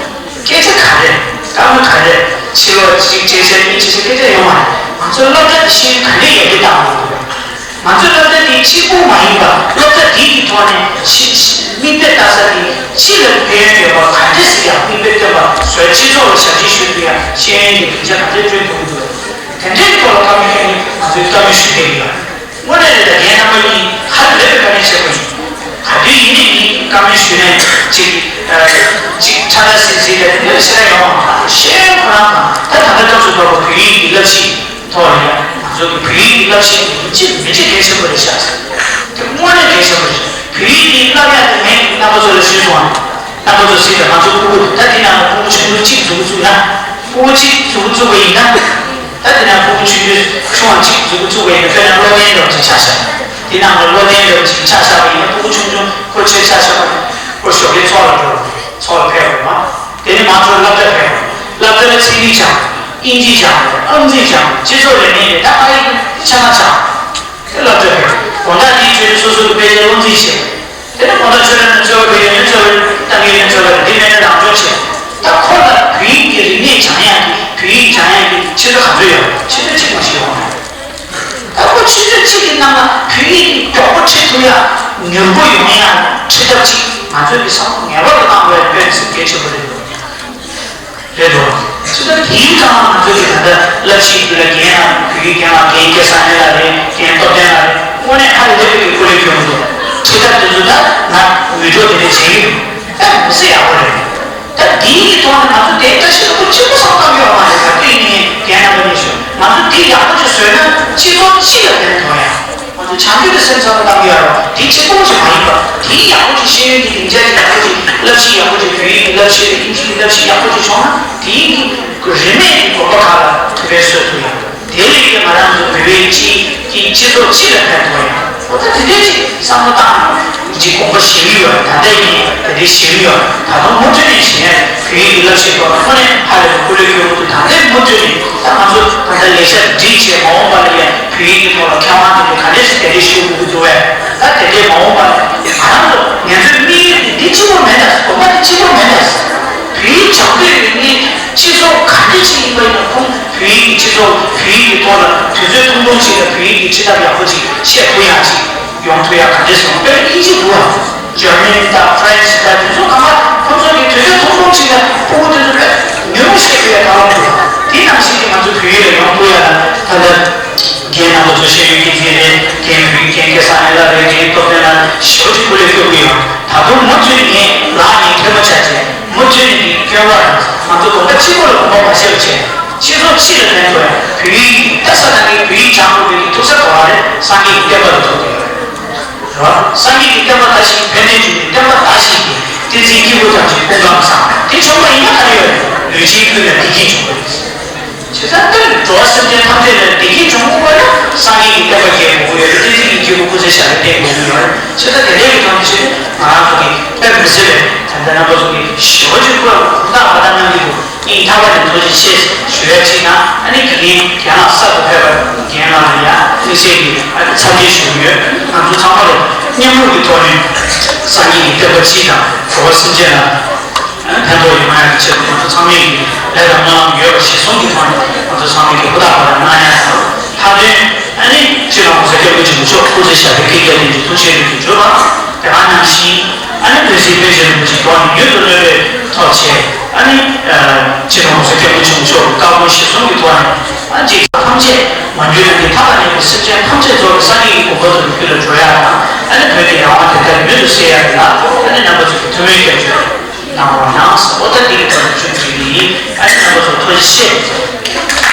སྐད་ཆ་ག་རེ། བཀའ་མོལ་ག་རེ། ཕྱི་ལོགས་གཅིག་བྱས་ཚེ་གཉིས་བྱས་ཚེ་སྐད་ཆ་ཡོང་བ་རེད། ང་ཚོའི་སློབ་གྲྭ་དེ་ཤེས་ཡོན་ག་འདྲས་ཡར་རྒྱས་བཏང་དགོས་ཀྱི་རེད། ང་ཚོའི་སློབ་གྲྭ་དེ་གཅིག་པུ་མ་ཡིན་པ། སློབ་གྲྭ་དེ་གི་ཐོག་ནས་ཕྱི་ཕྱི་མིག་དཔེ་ལྟ་ས་དེ་སྤྱི་ལ་ཕན་ཡོན་ཡོད་པ་ག་འདྲས་ཤིག་ཡང་མིག་དཔེ་སྟོན་པ་བཟོས། སྤྱི་ཚོགས་ལ་ཞབས་ཕྱི་ཞུ་ཐུབ་ཡ། ཤེས་ཡོན་གྱི་སྡིངས་ཆ་ག་འདྲས་བསྐྲུན་ཐུབ་ཀྱི་འདུག་དེ་འདྲའི་ཐོག་ལ་བཀའ་མོལ་ཞུ་ནས་ང་ཚོས་བཀའ་མོལ་ཞུ་བསྡད་ཀྱི་ཡོད། དངོས་གནས་རེད། ད་རྒན་རྣམ་པ་གཉིས་ཧ་ལས་པའི་བཀའ་དྲིན་ཆེ་པོ་ཡིན། ག་དུས་ཡིན་ནའི་ངས་བཀའ་མོལ་ཞུས་ནས་ཅིག་ཨ་ཅིག་ཁྲ་ཁྲ་ཟིག་ཟིག་རེད། དེ་འདྲ་ཞེ་དྲག་ཡོང་བ་མ་རེད། ཤེས་ཡོན་ཁོ་རང་དང་ད་ད་ལྟ་སྐབས་སུ་བབས་པ་བོད་ཡིག་གི་བསླབ་གཞི་ཐོག་ལ་ཡང་ང་ཚོ་གི་བོད་ཡིག་གི་བསླབ་གཞི་ཡིན་གཅིག་མིན་གཅིག་གལ་ཆེན་པོ་རེད་ཤག་དེ་དངོས་གནས་གལ་ཆེན་པོ་རེད། བོད་ཡིག་འདི་བསླབ་ཡག་དེ་ངས་རྣམ་པ་ཚོ་ལ་ཞུས་སོང་བ། རྣམ་པ་ཚོ་གཟིགས་དང་། ང་ཚོ་ཕྲུ་གུ་ད་འདི་ནང་ལ་ཕྲུ་གུ་ཆུང་ཆུང་གཅིག་འཛུགས་བཙུགས་ན། ཕྲུ་གུ་གཅིག་འཛུགས་བཙུགས་པ་ཡིན་ན། ད་འདི་ནང་ཕྲུ་གུ་ཆུང་ཆུང་ཆུང་བ་གཅིག་འཛུགས་བཙུགས་པ་ཡིན་ན། དཔེར་ན་བློ་ལྡན་འདྲ་བོ་ཅིག་ཆ་བཞག་འདི་ནང་ལ་བློ་ལྡན་འདྲ་བོ་ཅིག་ཆ་བཞག་པ་ཡིན་ན། ཕྲུ་གུ་ཆུང་ཆུང་ཁོ་ཆོས་ཆ་བཞག་པ་ཡིན་ན། ཁོ་ཞོགས་ཀས་ཚོགས་ལ་འགྲོ། ཚོགས་ལ་ཕེབས་པ་ཡིན་པ། དེ་ནས་མ་འགྲོ་སློབ་གྲྭ་ཕེབས་པ། སློབ་གྲྭ་ལ་ཚན་རིག་སྦྱང་། དབྱིན་ཇི་སྦྱང་། ཨང་རྩིས་སྦྱང་། སྤྱི་ཚོགས་རིག་གནས་རེད། ད་ཨ་ཡིག་ཆ་ཚང་སྦྱང་། དེ་སློབ་གྲྭ་རེད། དགོང་དག་དེའི་ཁྲོད་སོ་སོ་གི་དཔེ་ཆ་སློབ་ཁྲིད་བྱས། དེ་ནས་དགོང་དག་ཆོས་ར་ན་ཆོས་པ་ཕེབས་ཡོང་ན་ཆོས་པ་རེད། ལྟ་གི་ཡོད་ན་ཆོས་པ་རེད། འདི་མེད་ན་རང་སྦྱོང་བྱས། ད་ཁོ་ལ་བོད་ཡིག་གི་རིག་གནས་སྦྱང་ཡག་གི། བོད་ཡིག་སྦྱང་ཡག་གི་ཆེད་དུ་ག་ཚོད་ཡོད། ཆེད་དུ་གཅིག་མ་ཞིག་ཡོང་བ་རེད། ད་ཁོ་ཆེད་དུ་གཅིག་གི་ནང་ལ་བོད་ཡིག་གི་མགྱོགས་པོ་ཁྲིད་ཐུབ་ཡག་མྱུར་པོ་ཡོང་ཡག་ཁྲིད་ཐབས་ཅིག་ང་ཚོས་ཀྱི་བསམ་བློ་ངེས་པར་དུ་བཏང་དགོས་པའི་དཔེ་གལ་ཆེན་པོ་རེད། རེད་འདུག་ཅི་ལྟར་དེའི་སྒང་ལ་ང་ཚོས་ཀྱི་ད་ལྟ་བསླབ་གཞི་འདི་ལ་རྒན་ལ་བོད་ཡིག་རྒན་ལགས། རྒན་སྐལ་བཟང་ལགས་རེད། རྒན་སྟོབས་ལྡན་ལགས་རེད། དངོས་གནས་ཧ་ལས་པའི་སྐུ་ལས་བསྐྱོན་འདུག་ཁྲིད་ཐབས་དེ་ཚོ་ད་ང་འུད་སྒྲོག་དེ་འདྲ་བྱེད་ཀྱི་ཡོད། ད་མི་སྲིད་ཡག་པོ་རེད། ད་འདིའི་ཐོག་ནས་ང་ཚོ་དེ་བཀྲ་ཤིས་ལྷུན་པོ་གཅིག་པུ་བསམ་བཏང་གི་ཡོད་མ་རེད། ག་དུས་ཡིན་ནའི་རྒན་རྣམ་པ་གཉིས་ཞུ། ང་ཚོ་འདི་ཡག་པོ་ཅིག་བཟོས་ན་སྤྱི་ཚོགས་སྤྱི་ལ་ཕན་ཐོགས་ཡ། ང་ཚོ་བྱང་རྒྱུད་དུ་སེམས་འཚབ་པ་བཏང་གི་ཡོད་རེད། དེ་གཅིག་པོ་ཞིག་མ་ཡིན་པ། དེའི་ཡག་པོ་ཅིག་ཤེས་ཡོན་གྱི་སྡིངས་ཆ་ཅིག་ཡག་པོ་ཅིག་བསླབ་གཞི་ཡག་པོ་ཅིག་བོད་ཡིག་གི་བསླབ་གཞི་དང་དབྱིན་ཇིའི་བསླབ་གཞི་ཡག་པོ་ཅིག་བྱུང་ན། དེའི་གི་རིན་མེད་ཀྱི་གོ་སྐབས་ཁག་ལ་ཐུག་པའི་སྲོལ་ཐུག་ཡོད། དེ་ལས་ཀྱི་ང་རང་ཚོ་བོད་པའི་སྤྱི་གི་སྤྱི་ཚོགས་སྤྱི་ལ་ཕན་ཐོགས་ཡོད། འོ་ད་དེ་འདྲའི་ཅིག་བསམ་བློ་བཏང་ནས་ཅིག་དགོངས་པ་བཞེས་ཀྱི་ཡོད་རེད། ད་ལྟ་ཡིན་ད་ལྟའི་བཞེས་ཀྱི་ཡོད་རེད། ད་དུང་མུ་མཐུད་ནས་བཞེས་ཡ་རེད། བོད་ཡིག་གི་བསླབ་གཞིའི་ཐོག་ལ་དངོས་གནས་ཧ་ལས་པའི་སྐུ་ལས་བསྐྱོན་གྱི་འདུག་ད་ལྟའི་མུ་མཐུད་ནས་ད་ང་ཚོ་ད་ལྟ་ལས་འཆར་སྒྲིག་བྱས། མ་འོངས་པ་ལ་ཡང་བོད་ཡིག་གི་ཐོག་ལ་མཁས་དབང་དེ་ཚོ་ག་འདྲས་སེ་ག་འདྲས་ཞུགས་དགོས་ཀྱི་འདུག་བས། ད་དེ་འདྲའི་མ་འོངས་པ་ལ་ང་རང་ཚོ་ང་ཚོའི་དམིགས་ཡུལ་དེ་འདི་གཅིག་པོ་མེད་ད། དགོངས་པ་དེ་གཅིག་པོ་མེད་ད། བོད་ཡིག་སྦྱང་འདོད་ཡོད་མཁན་སྤྱི་ཚོགས་ག་འདྲ་ཅིག་ཡིན་པ་ཡིན་ན། ཁོང་བོད་ཡིག་གི་སྤྱི་ཚོགས་བོད་ཡིག་གི་ཐོག་ལ་དུས་ཚོད་ཐུང་ཐུང་ཅིག་ལ་བོད་ཡིག་གི་ཁྲིད་ཐབས་ཡག་པོ་ཅིག་བཤད་ཐུབ་ཡག་ཅིག་ཡོང་ཐུབ་ཡག་ག་འདྲས་སོང་། དཔེར་ན་དབྱིན་ཇི་འདུག་བ། German དང་French དང་དེ་ཚོ་ཚང་མ་ཁོང་ཚོ་གི་དུས་ཚོད་ཐུང་ཐུང་ཅིག་ལ་ཕྲུ་གུ་དེ་ཚོ་དཔེ་ཉུང་ཉུང་བཤད་ཐུབ་ཡག་ཐབས་ལམ་འདུག་དེ་ནང་བཞིན་གྱི་ང་ཚོ་བོད་ཡིག་ལ་ཡོང་ཐུབ་ཡག་ལ་ད་ལྟ་རྒན་རྣམ་པ་ཚོ་ཤེས་ཡོན་འགན་འཛིན་རེད། རྒན་བོད་ཡིག་རྒན་སྐལ་བཟང་ལགས་རེད། རྒན་སྟོབས་ལྡན་ལགས་ཞེ་པོ་ཅིག་སྐུ་ལས་བསྐྱོན་གྱི་ཡོད། ད་དུང་མུ་མཐུད་ནས་ངས་ལག་གཉིས་ཐལ་མོ་སྦྱར་བྱས། མུ་མཐུད་ནས་འདི་སྐྱོན་པ་རེད། ང་ཚོ་དགོན་པ་གཅིག་པོ་ལ་དགོངས་པ་མ་བཞེས་པ་བྱས། སྤྱི་ཚོགས་སྤྱི་ལ་ཕན་ཐོགས་ཡ། བོད་ཡིག་གི་ལྟ་ས་དང་གི་བོད་ཡིག་སྦྱང་དགོས་པའི་གི་ཐུག་ས་ག་བ་རེད། སངས་རྒྱས་ཀྱི་བསྟན་པ་ལ་ཐུག་དགོས་ཡ་རེད། སངས་རྒྱས་ཀྱི་བསྟན་པ་ལྟ་ཞིང་ཕན་བདེ་འབྱུང་བའི་བསྟན་པ་ལྟ་ཞིང་གི་བསྟན་འཛིན་སྐྱེས་བུ་ཐམས་ཅད་སྐུ་ཁམས་བཟང་། དེ་བྱུང་བ་ཡིན་ན་ག་རེ་ཡོད་རེད། ལུས་ཅན་ཀུན་ལ་བདེ་སྐྱིད་འབྱུང་བ་རེད། བྱས་ཙང་དེར་འགྲོ་བ་སེམས་ཅན་ཐམས་ཅད་ལ་བདེ་སྐྱིད་འབྱུང་དགོས་ན་སངས་རྒྱས་ཀྱི་བསྟན་པ་རྒྱས་དགོས་ཀྱི་ཡོད་རེད། བསྟན་འཛིན་གྱི་སྐྱེས་བུ་སྐུ་ཚེ་ཞབས་པད་བརྟན་དགོས་ཀྱི་ཡོད་རེད། བྱས་ཙང་དེ་འདྲའི་གི་ཐོག་ནས་བྱས་ཏེ་ང་རང་ཚོ་གི་དཔེ་མི་སྲིད་པའི་ད་ལྟ་རྣམ་པ་ཚོ་གི་ཞེ་པོ་ཅིག་སྐུ་ལ་ཧུར་ཐག་ཧུར་ཐག་གནང་གི་འདུག་སྙིང་ཐག་པ་ནས་ཐུགས་རྗེ་ཆེ་ཞུ་ཡ་གཅིག་དང་། ཨ་ནི་དེ་རིང་རྒན་ལགས་གསར་དུ་ཕེབས་པ་རྒན་ལགས་ལ་ཡང་དམིགས་བསལ་གྱི་ཨ་ནི་འཚམས་འདྲི་ཞུ་གི་ཡོད། ང་ཚོ་ཚང་མ་ལ་མཉམ་རུབ་ཀྱི་ཐོག་ནས་སངས་རྒྱས་ཀྱི་བསྟན་པ་སྤྱི་དང་འགྲོ་བ་སེམས་ཅན་ལ་ཕན་ཐོགས་ཡོང་ཡག་གི་ཆེད་དུ་ང་ཚོ་ཚང་མས་ཀྱི་ལས་དང་སྨོན་ལམ་ཡོད་པ་གཞིར་བཟུང་གི་ཐོག་ནས་ང་ཚོ་ཚང་མས་ཀྱི་ཧུར་ཐག་ཧུར་ཐག་གནང་ཡ་དང་། མཐའ་དོན་ཨ་ནི་སྤྱི་ནོར་༸གོང་ས་༸སྐྱབས་མགོན་ཆེན་པོ་མཆོག་སྐུ་ཚེ་ཞབས་པད་བསྐལ་བརྒྱར་བརྟན་ཅིང་ཐུགས་རྗེའི་རིན་པོ་ཆེ་འབྱོར་པ། དེ་ག་ནང་བཞིན་ཨ་ནི་རྒྱལ་སྲས་པཎ་ཆེན་རིན་པོ་ཆེ་མདོག་ནས་མྱུར་དུ་གནས་པའི་ ཐོག་བྱས། ཨ་ནི་ཨ་སྤྱི་ནོར་གོང་ས་སྐྱབས་མགོན་ཆེན་པོ་མཆོག་གི་བཀའ་དགོངས་གཞིར་བཟུང་གི་ཐོག་ནས། ཨ་ཅིག་ཐམས་ཅད་མ་གྱུར་ནས་ཀྱི་མཐའ་དང་མཉམ་པའི་སེམས་ཅན་ཐམས་ཅད་རྫོགས་པའི་སངས་རྒྱས་ཀྱི་གོ་འཕང་དུ་རྒྱུད་ལ་འགྲོ་ཡ་དང་། ཨ་ནི་བོད་ཀྱི་རང་དབང་དེ་ལྟར་མྱུར་དུ་གསལ་ཡ་དེ་ལ། ཨ་ནི་རྣམ་པ་ཚོས་ཀྱི་ཐུགས་སྨོན་སྐྱབས་བཅོལ་གནང་རོགས་གནང་ཟེར། འོ་ད་འདི་གི་ཐོག་ནས་ཆུ་བྲིས་ནི་ཡིན། ཨ་ནི་རྣམ་པ་ཚོ་ཐུགས་རྗེ་ཆེ།